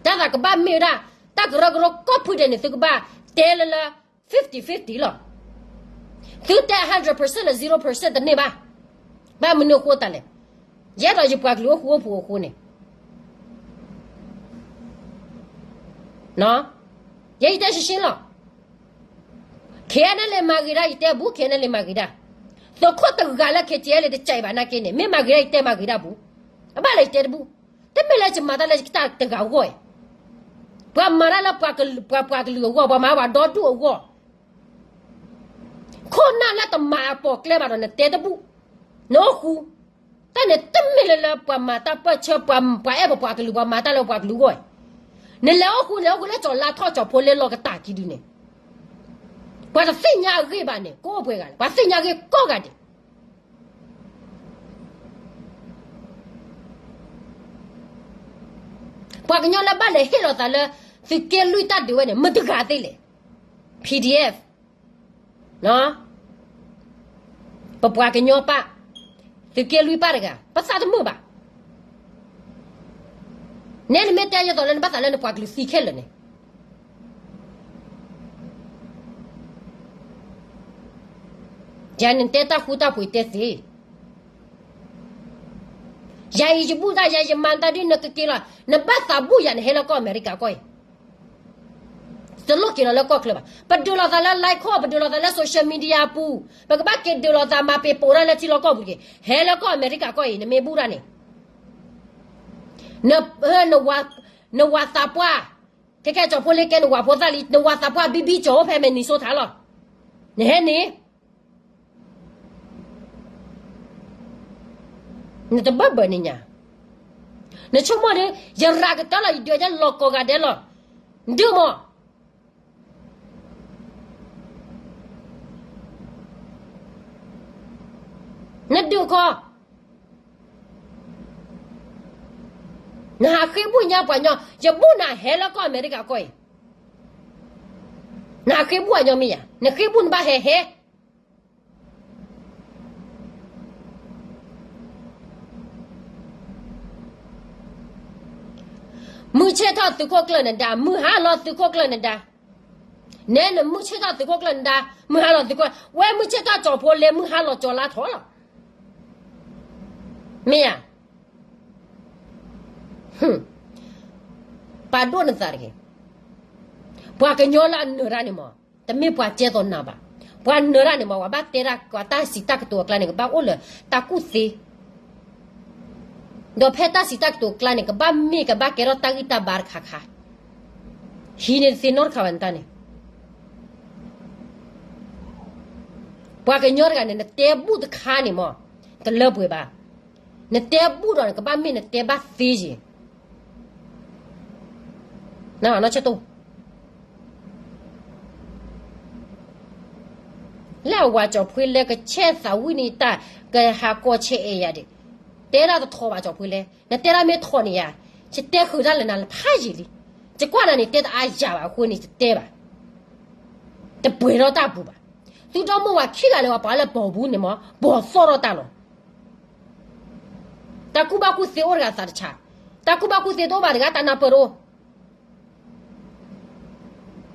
တၢ်သးကဘၣ်မ့ၢ်ဝဲဒၣ် တၢ်ကရၢကရိကိးဖုဒဲးန့ၣ် သုကဘၣ်တဲလၢလၢ fifty fifty လီၤ. သုတဲ hundred percent လၢ zero percent တန့ၢ်ဘၣ်. ဘၣ်မနုၤအဃိသတးလဲၣ်, ယဲဒီးယပှၤကလုာ်အိၣ်ဃူအိၣ်ဖိးအဃိန့ၣ် ယဲယတဲရှဲရှဲလီၤ. KNLA မၤဂ့ၤဒၣ် ယတဲဘူး KNLA မၤဂ့ၤဒၣ်. သုးခိၣ်တဂၤလၢ KTLA တကးဘၣ်နာ်က့န့ၣ် မ့ၢ်မၤဂ့ၤဒၣ် ယတဲမၤဂ့ၤဒၣ်ဘူး. အဘၣ်လၢယတဲတဘူး. တမ့ၢ်လၢယမၤတၢ်လၢယတၢ်တဂၤအဂီၢ်အံၤ, ပှၤမၤတၢ်လၢပှၤကလုာ်အဂီၢ်, ပှၤမၤပှၤဒီဒူၣ်အဂီၢ် ခိၣ်နၢ်လၢတမၤအပိာ်ကျဲဘၣ်ဒီး နတဲတဘူး, နအိၣ်ဃူ. တၢ်န့ၣ်တမ့ၢ်လၢလၢပှၤမၤတၢ်ပၢၢ်ဆၢ ပှၤအဲၣ်ပပှၤကလုာ် ပှၤမၤတၢ်လၢပှၤကလုာ်အဂီၢ်, နလဲၤအိၣ်ဃူ နလဲၤအိၣ်ဃူလၢကၠီၤလါထီၣ် ကၠီၤဖိလ့လီၤကတၢ်ကံဒုန့ၣ်, ပှၤတသ့ၣ်ညါအဂ့ၢ်ဘၣ်န့ၣ် ကအိၣ်ပှဲၤဂၤလဲၣ်, ပှၤသ့ၣ်ညါအဂ့ၢ်ကိးဂၤဒဲး. ပှၤကညီလၢဘၣ်လဲၤဟ့ၣ်လီၤသးလၢ သုးက့လွံၢ်တၢ်ဒုးဝဲန့ၣ် မတၤတဂၤသ့လဲၣ်. PDF, ပပှၤကညီပၢ်, သုးက့လွံၢ်ပၢ်တဂၤ ပသးတမုာ်ဘၣ်. နဲနမ့ၢ်တဲယသိးလၢနဘၣ်သးလၢနပှၤကလုာ်သံခဲလၢာ်န့ၣ် ယၤနတဲတၢ်ဃူတၢ်ဖိးတဲသ့, ယၤအံၤယဘူၣ်တၢ် ယၤယမၤတၢ်ဒ်နကက့ၤလီၤ, နဘၣ်သးဘူၣ်ယၤ နဟဲလၢကီၢ်အမဲရကၤကီၢ်အံၤ, တလိၣ်က့ၤလီၤလၢကီၢ်ချၢဘၣ်. ပဒုးလိာ်သးလၢ line call, ပဒုးလိာ်သးလၢ social media အပူၤ, ပကဘၣ်က့ၤဒုးလိာ်သး မၤပ့ၤပိာ်တၢ်လၢထံလီၢ်ကီၢ်ပူၤတက့ၢ်. ဟဲလၢကီၢ်အမဲရကၤကီၢ်အံၤ နမ့ၢ်ဘူၣ်တၢ်န့ၣ် နဝၤသးပှၢ်, ခဲကဲကၠီၤဖိလ့ကဲ နဝၤဖိသၣ်လံ, နဝၤသးပှၢ်ဘံဘံကၠီၤအိၣ်ဖဲ Minnesota လီၤ. နဟဲန့ၣ် နတဘၢၣ်ဘၢၣ်န့ၣ်ညါ, နဆိကမိၣ်ဒီး ယရၤကတၢၢ်လီၤ, ယဒုးအလီၢ်ကိးဂၤဒဲးလီၤ. ဒုးမး နဒုးခီ, နဟးဃ့ဘူၣ်ညါပှၤကညီ, ယဘူၣ်နၤဟဲလၢကီၢ်အမဲရကၤကီၢ်အံၤ, နဟးဃ့ဘူၣ်အညီမ့ၢ်ယၤ, နဃ့ဘူၣ်နဘၣ်ဟဲဟဲ မုၢ်ဆ့ၣ်ထီၣ်သုးခိၣ်ကျၢၢ်နဒါ, မုၢ်ဟါလီၤသုးခိၣ်ကျၢၢ်နဒါ, နဲနမုၢ်ဆ့ၣ်ထီၣ်သုးခိၣ်ကျၢၢ်နဒါ, မုၢ်ဟါလီၤသုးခိၣ်, ဝဲမုၢ်ဆ့ၣ်ထီၣ်ကၠီၤဖိလ့ မုၢ်ဟါလီၤကၠီၤလါထီၣ်လီၤ. မ့ၢ်ဧါ. ပာ်ဒိၣ်နသးတဂ့ၤ. ပှၤကညီလၢအနၢၤတၢ်န့ၣ်မး, တမ့ၢ်ပှၤကဲသိးနၤဘၣ်. ပှၤနၢၤတၢ်န့ၣ်မး ပှၤဘၣ်တဲတၢ် ပှၤတၢ်စံးတၢ်ကတိၤအကျါန့ၣ် ကဘၣ်အိၣ်လၢတၢ်ကူၣ်သ့, ဒီးဖဲတၢ်စံးတၢ်ကတိၤအကျါန့ၣ် ကဘၣ်မ့ၢ်ကဘၣ်ကဲထီၣ်တၢ်ဂံၢ်တၢ်ဘါတခါခါ, ဟံးန့ၢ်တသ့နီတခါဘၣ်န့ၣ်တၢ်န့ၣ် ပှၤကညီတဂၤန့ၣ် နတဲဘူၣ်တခါန့ၣ်မး, တလၢပှဲၤဘၣ်. နတဲဘူၣ်ဒီးန့ၣ် ကဘၣ်မ့ၢ်နတဲဘၣ်သ့ယံၤ, နီၢ်ဆၢတိၢ် လၢအဝၤကၠီၤဖှ့လဲကဆဲးသးဝံၣ်န့ၢ်တၢ်, ကဟးကီၢ်ဆဲးအဲၣ်ယၤဒံး, တဲဒၣ်တထီၣ်ဘၣ်ကၠီၤဖှ့လဲ, နတဲဒၣ်မ့ၢ်ထီၣ်န့ၣ်ယၤ, ယတဲဃုာ်တၢ်လၢနၤလၢဖးယံာ်လံ, ယကွၢ်နၤန့ၣ် တဲတအါယၤဘၣ်အဃိန့ၣ် ယတဲဘၣ်, တပှဲၤထီၣ်တၢ်ပူၤဘၣ်. သုဒီမိၢ်ဝၤခံဂၤလၢပှၤပာ်လၢပီၢ်ပူၤန့ၣ်မး ပီၢ်သီၣ်ထီၣ်တၢ်လီၤ. တၢ်ကူၣ်ဘၣ်ကူၣ်သ့အိၣ်တဂၤသးတဆး, တၢ်ကူၣ်ဘၣ်ကူၣ်သ့တအိၣ်ဘၣ်တဂၤ တၢ်နၢ်ပၢၢ်တအိၣ်.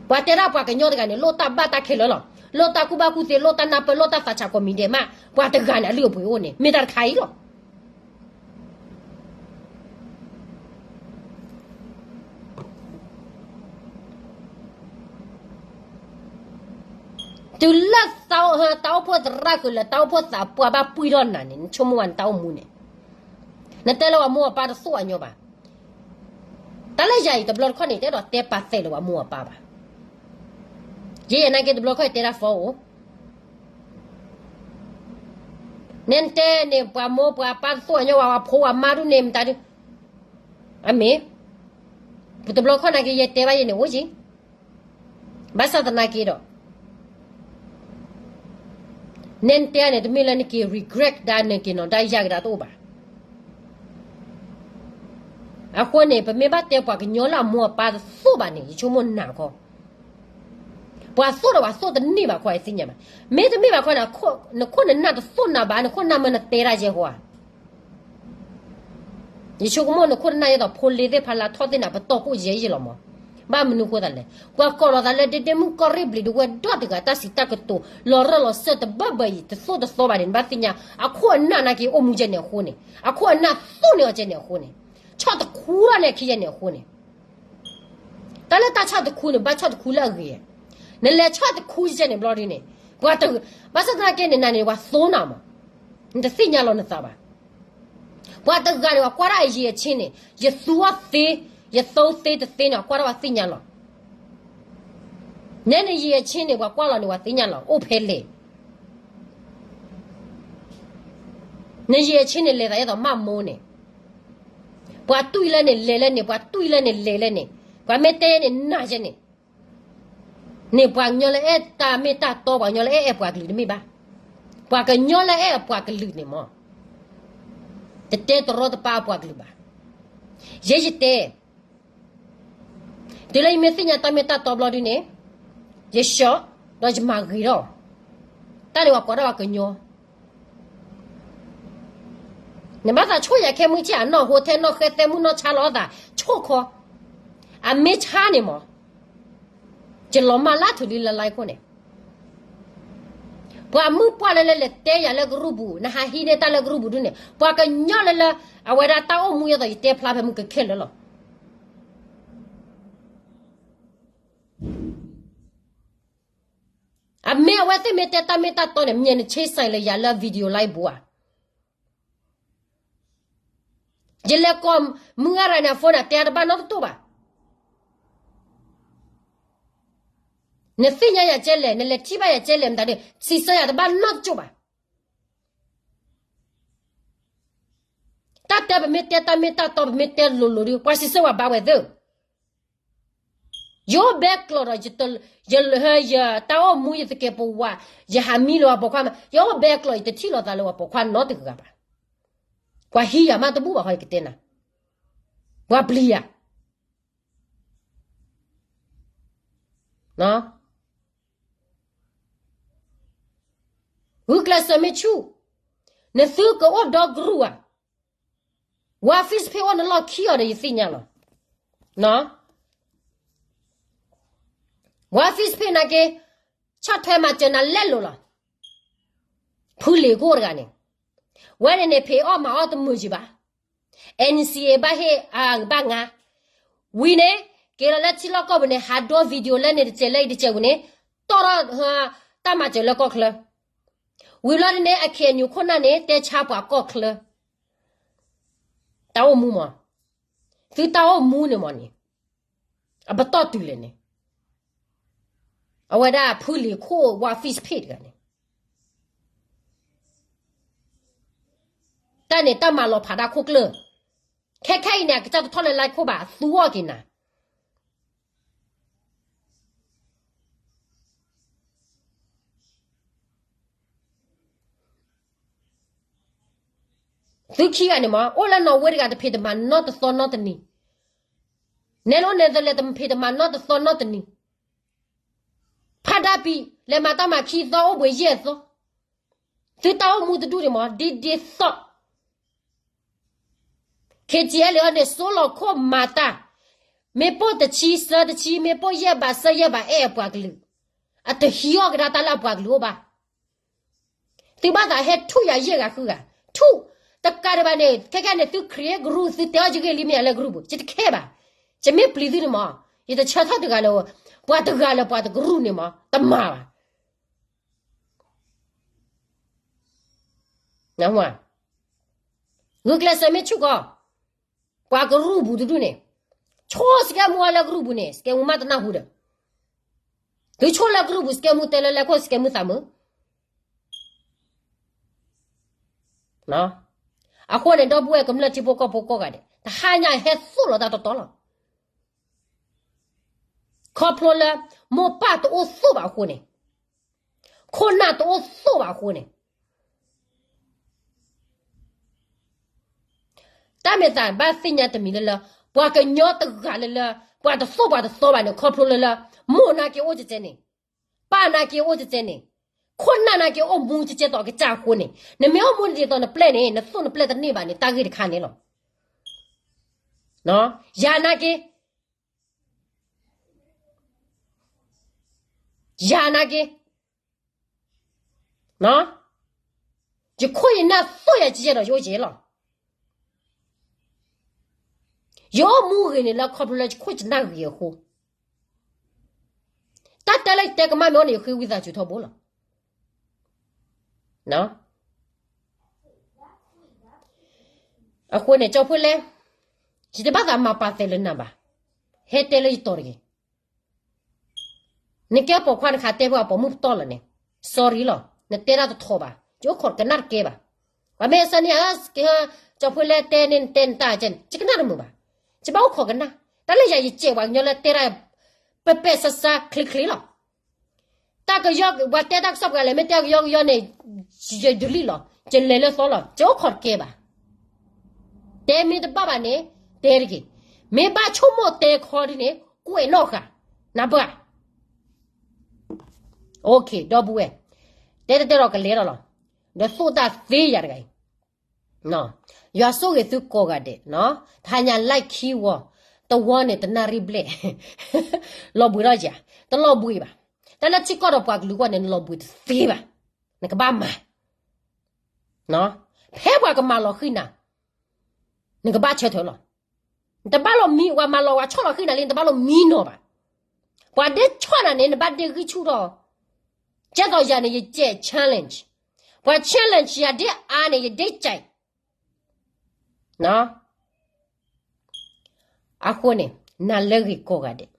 ပှၤတဲဒၣ်ပှၤကညီတဂၤန့ၣ် လိၣ်တၢ်ဘၣ်တၢ်ခဲလၢာ်လီၤ. လိၣ်တၢ်ကူၣ်ဘၣ်ကူၣ်သ့ လိၣ်တၢ်နၢ်ပၢၢ် လိၣ်တၢ်သးဆးကိးမံၤဒဲးမး, ပှၤတဂၤန့ၣ် အလုၢ်အပှ့ၤအိၣ်န့ၣ် မ့ၢ်တၢ်တခါအံၤလီၤ. တုၤလၢတၢ်အိၣ်ဖှိၣ်သရၣ်ဃုာ်လၢတၢ်အိၣ်ဖှိၣ်သးပှၢ်ဘၣ်ပှံၢ်ထီၣ်နၤန့ၣ် နဆိကမိၣ်ဝဲနတၢ်အိၣ်မူန့ၣ်, နတဲလၢပှၤမိၢ်ပၢ်တသိၣ်အညီဘၣ်. တၢ်လၢယၤအံၤတဘျီတခီၣ်န့ၣ် တဲဒီးတဲပာ်သဲးလၢပှၤမိၢ်ပၢ်ဘၣ်. ယဲယနာ်က့တဘျီတခီၣ်တဲဒၣ်ဖီအိၣ် နဲနတဲန့ၣ် ပှၤမိၢ်ပှၤပၢ်တသိၣ်အညီဝဲ ပှၤဖိပှၤမါဒုးန့ၣ် မတၤဒုး, အမ့ၢ်, တဘျီခီၣ်နာ်က့ ယတဲဘၣ်ယဲန့ၣ်အိၣ်က့ၤ, ဘၣ်ဆၣ်သနာ်က့ဒီး နဲနတဲန့ၣ် တမ့ၢ်လၢနက့ၤ regret ဒၣ်နက့ၤနီၤဒၣ်ယၤကဒါတအိၣ်ဘၣ်. အဃိန့ၣ် ပမ့ၢ်ဘၣ်တဲပှၤကညီလၢအမိၢ်အပၢ်တသိၣ်ဘၣ်န့ၣ် ယဆိကမိၣ်နၢ်ခီ ပှၤသိၣ်ဒီးပှၤသိၣ်တန့ၢ်ဘၣ်ခီ ယသ့ၣ်ညါဘၣ်. မ့တမ့ၢ်ဘၣ်ခီန့ၣ် နခိၣ်နနၢ်တသိၣ်နၤဘၣ်, နခိၣ်နၢ်မ့ၢ်နတဲတၢ်ယဲၢ်ဟီဧါ. ယဆိကမိၣ်နခိၣ်နနၢ်ယဲၢ်သိးဖိလ့သ့ၣ်ဖးလၢထီၣ်သ့ၣ်နၤ ပတီၢ်ကိၣ်ယဲၢ်ယဲၢ်လီၤမး. ဘၣ်မနုၤဃိသးလဲၣ်, ပှၤကိးလီၤသးလၢဒ့ဒ့မုၣ်ကီၢ်ရ့ၣ်ဘျံးဒဝဲၣ်ဒီတဂၤ တၢ်စံးတၢ်ကတိၤ လီၤရၢၢ်လီၤစၢၢ်တဘၢဘၢအံၤ တသိၣ်တသီဘၣ်န့ၣ် နဘၣ်သ့ၣ်ညါ အခိၣ်အနၢ်နာ်က့အိၣ်မူယဲၢ်န့ၣ်အဃိန့ၣ်, အခိၣ်အနၢ်သိၣ်န့ၢ်အီၤကဲန့ၣ်အဃိန့ၣ်, ဆီၣ်တခူထီၣ်န့ၢ်အခံယဲၢ်န့ၣ်အဃိန့ၣ် တၢ်လၢတၢ်ဆီၣ်တခူန့ၣ် ဘၣ်ဆီၣ်တခူလၢအဂ့ၤ, နလဲၤဆီၣ်တခူယဲၢ်န့ၣ်ဘျီဒ်န့ၣ်, ပှၤတ, ဘၣ်ဆၣ်သနာ်က့န့ၣ် နၤန့ၣ် ပှၤသိၣ်နၤမး, နတသ့ၣ်ညါလီၤနသးဘၣ်. ပှၤတဂၤန့ၣ် ပှၤကွၢ်ဒၣ်အရည်အချင်းန့ၣ်, ယသူအီၤသ့, ယသူသ့တသ့န့ၣ် ပှၤကွၢ်ဒၣ်ပှၤသ့ၣ်ညါလီၤ. နဲနရည်အချင်းန့ၣ် ပှၤကွၢ်လီၤန့ၣ် ပှၤသ့ၣ်ညါလီၤ, အိၣ်ဖဲလဲၣ် နရည်အချင်းန့ၣ် လဲၤသးဒ်သိးမးမိၢ်န့ၣ်, ပှၤတွံၢ်လၢန့ၣ်လဲၤလၢန့ၣ်, ပှၤတွံၢ်လၢန့ၣ်လဲၤလၢန့ၣ်, ပှၤမ့ၢ်တဲယဲၢ်န့ၣ် နၤယဲၢ်န့ၣ်, န့ၣ်ပှၤကညီလၢအဲၣ်တၢ်မ့ၢ်တၢ်တီ, ပှၤကညီလၢအဲၣ်အပှၤကလုာ်တမ့ၢ်ဘၣ်. ပှၤကညီလၢအဲၣ်အပှၤကလုာ်န့ၣ်မး, တတဲတရီတပါအပှၤကလုာ်ဘၣ်. ယဲယတဲ တုၤလၢယမ့ၢ်သ့ၣ်ညါတၢ်မ့ၢ်တၢ်တီဘျီဒ်န့ၣ်, ယဆှီ, ဒီးယမၤဂ့ၤထီၣ်, တၢ်န့ၣ်ပှၤကိးဒၣ်ပှၤကညီ, နဘၣ်သးဆိၣ်ယၤခဲမုၢ်ဆ့ၣ် အနီၢ်ဟိထဲနီၢ်ဃဲသဲမုၢ်နီၢ်ဆါလီၤသး, ဆိၣ်ခီ, အမ့ၢ်ဆါန့ၣ်မး, ယလီၤမၢ်လၢထုးလံလၢလါခိၣ်န့ၣ် ပှၤမုၢ်ပှၢ်လၢလၢလဲၤတဲယၤလၢကရူၢ်ပူၤ, နဟးဟံးန့ၢ်တၢ်လၢကရူၢ်ပူၤဒ်န့ၣ်, ပှၤကညီလၢလၢ, အဝဲဒၣ်တၢ်အိၣ်မူယဲၢ်သိး ယတဲဖျါဖဲမုၢ်ကခဲလၢာ်လီၤ. အမ့ၢ်အဝဲသ့ၣ်မ့ၢ်တဲတၢ်မ့ၢ်တၢ်တီန့ၣ် မ့ၢ်နဆ့စဲးလၢယၤလၢ video live ပူၤဧါ. ယလဲၤကိးမုၢ်ဂၤရၤန့ၣ်အ phone န့ၣ် တဲအတဘၣ်နီတတိၢ်ဘၣ်. နသ့ၣ်ညါယၤကဲလဲၣ်, နလဲၤထံၣ်ဘၣ်ယၤကဲလဲၣ်မတၤဒုး စံးဆၢယၤတဘၣ်နီတကၠိၢ်ဘၣ်. တၢ်တဲပမ့ၢ်တဲတၢ်မ့ၢ်တၢ်တီ ပမ့ၢ်တဲလိၤလိၤဒုး ပှၤစံးဆၢပှၤဘၣ်ဝဲသ့ၣ် ယအိၣ်ဘဲကျိးဒီး ယ, ယတၢ်အိၣ်မူ ယသကဲးပဝး, ယဟးမံလၢပှၤပိာ်ခွါမး, ယအိၣ်ဘဲကျိး ယတထံၣ်လိာ်သးလၢပှၤပိာ်ခွါနီတဂၤဘၣ်. ပှၤဟံးယၤမးတဘူၣ်ဘၣ်ဃီ ယကတဲနၤ, ပှၤပျံၤယၤ ဂုာ်ကျဲးစၢးမ့ၢ်ဆူၣ်, နသုကအိၣ်ဒီကရူၢ်ဧါ. ဝါ Facebook အိၣ်နလီၢ်ခံအီၤဒီးယသ့ၣ်ညါလီၤ. ဝါ Facebook နာ်က့, ဆီၣ်ထွဲမၤစၢၤနၤလဲလိာ်လီၤ. ဖုလ့ၤကိၢ်တဂၤန့ၣ်, ဝဲန့ၣ်န့ၣ် ဖံးအီၣ်မၤအီၣ်တမုာ်ယံၤဘၣ်. NCA ဘၣ်ဟ့ၣ်အဂံၢ်ဘၣ်ငါ, ဝံၤန့ၣ် က့ၤလီၤလၢထံလီၢ်ကီၢ်ပူၤန့ၣ် ဟးဒိ video လၢန့ၣ်တစဲးလၢအံၤတစဲးဝံၤန့ၣ်, တီၢ်ထီၣ် တၢ်မၤစၢၤလၢကီၢ်ချၢ, ဝံၤလီၤန့ၣ် အ KNU ခိၣ်နၢ်န့ၣ် တဲဆါပှၤကီၢ်ချၢ တၢ်အိၣ်မူမး, သုတၢ်အိၣ်မူန့ၣ်မးန့ၣ်, အပတီၢ်တုၤလဲၣ်န့ၣ်, အဝဲဒၣ်ဖုလံၤခိၣ်ဝါ fish pit တဂၤန့ၣ်, တၢ်န့ၣ်တၢ်မၤလီၤဖးဒၣ်ခိၣ်ကျၢၢ်, ခဲခဲအံၤန့ၣ် အကစၢ်တထီၣ်လၢ live ခိၣ်ဘၣ် အသူအီၣ်က့ၤနၤ သုခံဂၤန့ၣ်မး အိၣ်လၢနီၣ်ဝ့တဂၤ တဖံးတမၤနီတသီနီတနံၤ, နဲလၢ Netherlands တဖံးတမၤနီတသီနီတနံၤ, ဖးဒၣ်ပံၤ လဲၤမၤတၢ်မၤခံသီ အိၣ်ဘှံးယဲၢ်သီ, သုတၢ်အိၣ်မူတဒူၣ်န့ၣ်မး ဒ်ဒ်သိး KTLA အံၤန့ၣ် စိလီၤခိၣ်မၤတၢ်, မ့ၢ်ပိၢ်တဆံ ဆၢတဆံ, မ့ၢ်ပိၢ်ယဲၢ်ဘး ဆၢယဲၢ်ဘး အဲၣ်အပှၤကလုာ်, အတဟံးအီၣ်ကဒါတၢ်လၢအပှၤကလုာ်အိၣ်ဘၣ်. သုဘၣ်သးဟဲထူၣ်ယၤယဲၢ်ဂၤဃုဂၤ, ထူၣ်တကးဒံးဘၣ်န့ၣ် ခဲခဲန့ၣ် သု create group သုတဲအီၣ်ယဂ့ၢ်လံမ့ၢ်ယၤလၢ group ပူၤ ယတခဲဘၣ်. ယမ့ၢ်ပျံၤသုန့ၣ်မး ယတဆၢထၢၣ်တဂၤလၢၤ, ပှၤတဂၤလၢၤပှၤတ group န့ၣ်မး တမၤဘၣ်. ဂုာ်ကျဲးစၢးမ့ၢ်ဆူၣ်ကီး, ပှၤကရူၢ်ပူၤတဒူၣ်န့ၣ်, ဆိစကဲမူအီၤလၢကရူၢ်ပူၤန့ၣ် စကဲမူမးတနၢ်ဟူဒီး, သုဆိလၢကရူၢ်ပူၤ စကဲမူတဲလၢလဲၤခိၣ် စကဲမူသးမုာ်. အဃိန့ၣ် ဒီပုၢ်ဝဲၢ်ကမျၢၢ်ထံဖိကီၢ်ဖိကိးဂၤဒဲး တဟါညါဟဲသိၣ်လီၤတၢ်တီတီလီၤ. ခီဖျိလၢ မိၢ်ပၢ်တအိၣ်သိၣ်ဘၣ်အဃိန့ၣ်, ခိၣ်နၢ်တအိၣ်သိၣ်ဘၣ်အဃိန့ၣ်, တၢ်မ့ၢ်သးဘၣ်သ့ၣ်ညါတမံၤလၢလၢ, ပှၤကညီတဂၤလၢလၢ, ပှၤတသိၣ်ပှၤတသီဘၣ်န့ၣ် ခီဖျိလၢလၢ, မိၢ်နာ်က့အိၣ်ကကဲန့ၣ်, ပၢ်နာ်က့အိၣ်ကကဲန့ၣ်, ခိၣ်နၢ်နာ်က့အိၣ်မူကကဲသိးအကစၢ်အဃိန့ၣ်, နမ့ၢ်အိၣ်မူဒ်သိးနပျဲၢ်န့ၣ် နသိၣ်နပျဲၢ်တန့ၢ်ဘၣ်န့ၣ် တၢ်ဂ့ၢ်တခါန့ၣ်လီၤ. ယၤနာ်က့ ယၤနာ်က့, ယခိၣ်ယနၢ်သိၣ်ယၤကဲဒီးယအိၣ်ကဲလီၤ. ယအိၣ်မူဂ့ၤန့ၣ်လၢခီဖျိလၢယခိၣ်ယနၢ်ဂ့ၤအဃိ, တၢ်တဲလၢယတဲကမၣ်မ့ၢ်အိၣ်န့ၣ် ယဃ့ဝံသးစူၤထီဘိလီၤ. အဃိန့ၣ် ကၠီဖှ့လဲၣ်, ယတဘၣ်သးမၤပာ်သဲးလၢနၤဘၣ်, ဟဲတဲလၢယတီၤတဂ့ၤ. နကဲပိာ်ခွါနခးတဲဖဲအပိာ်မုၣ်ပတီၢ်လီၤန့ၣ်, sorry လီၤ, နတဲတၢ်တထီဘၣ်, ယအိၣ်ခိးကနၣ်တကဲဘၣ်. ပှၤမ့ၢ်အစၢန့ၣ်ဧၢ, ကၠီဖှ့လဲၣ်တဲန့ၣ် နတဲနတၢ်ကဲန့ၣ် ယကနၣ်တမုာ်ဘၣ်. ယဘၣ်အိၣ်ခိးကနၣ်, တၢ်လၢယၤယစဲးပှၤကညီလၢတဲတၢ် ပဲပဲဆါဆါချ့ချ့လီၤ. တၢ်ကယီ ပှၤတဲတၢ်ကစီၣ်ပှၤလဲၣ် မ့ၢ်တဲကယီကယီန့ၣ်, ယ delete လီၤ, ယလဲၤလၢသီလီၤ, ယအိၣ်ခိးတကဲဘၣ်. တဲမ့ၢ်တဘၣ်ဘၣ်န့ၣ်, တဲတဂ့ၤ. မ့ၢ်ဘၣ်ဆိကမိၣ်တဲခီဒ်န့ၣ် ကွဲးနီၣ်ဃာ်, နၢ်ပၢၢ်. ဒီပုၢ်ဝဲၢ်, တဲတတဲဒီးကလဲၤဒီးလီၤ. ဒီးသိၣ်တၢ်သ့ယၤတဂၤအံၤ, ယွၤဆိၣ်ဂ့ၤသုကိးဂၤဒဲး, တဟါညါ live ခံဝီ, တဝီန့ၣ်တနၣ်ရံၣ်ဘျဲၣ်, လီၤဘှံးထီၣ်ယၤ, တလီၤဘှံးဘၣ်. တၢ်လၢထံကီၢ်ဒီးပှၤကလုာ်အဂီၢ်န့ၣ် နလီၤဘှံးတသ့ဘၣ်, နကဘၣ်မၤ ဖဲပှၤကမၤလီၤဃံၤနၤ, နကဘၣ်ဆၢထၢၣ်လီၤ. နတဘၣ်လိာ်မံ, ပှၤမၤလီၤပှၤဆီၣ်လီၤဃံၤနၤလံ နတဘၣ်လိာ်မံနီၤဘၣ်. ပှၤဒ့ဆီၣ်နၤန့ၣ် နဘၣ်ဒ့ဂံၢ်ဆူၣ်ထီၣ်. ကဲသိးယၤန့ၣ် ယစဲး challenge, ပှၤ challenge ယၤဒ့အါန့ၣ် ယဒ့စဲး အဃိန့ၣ် နၤလၢဂ့ၤကိးဂၤဒဲး.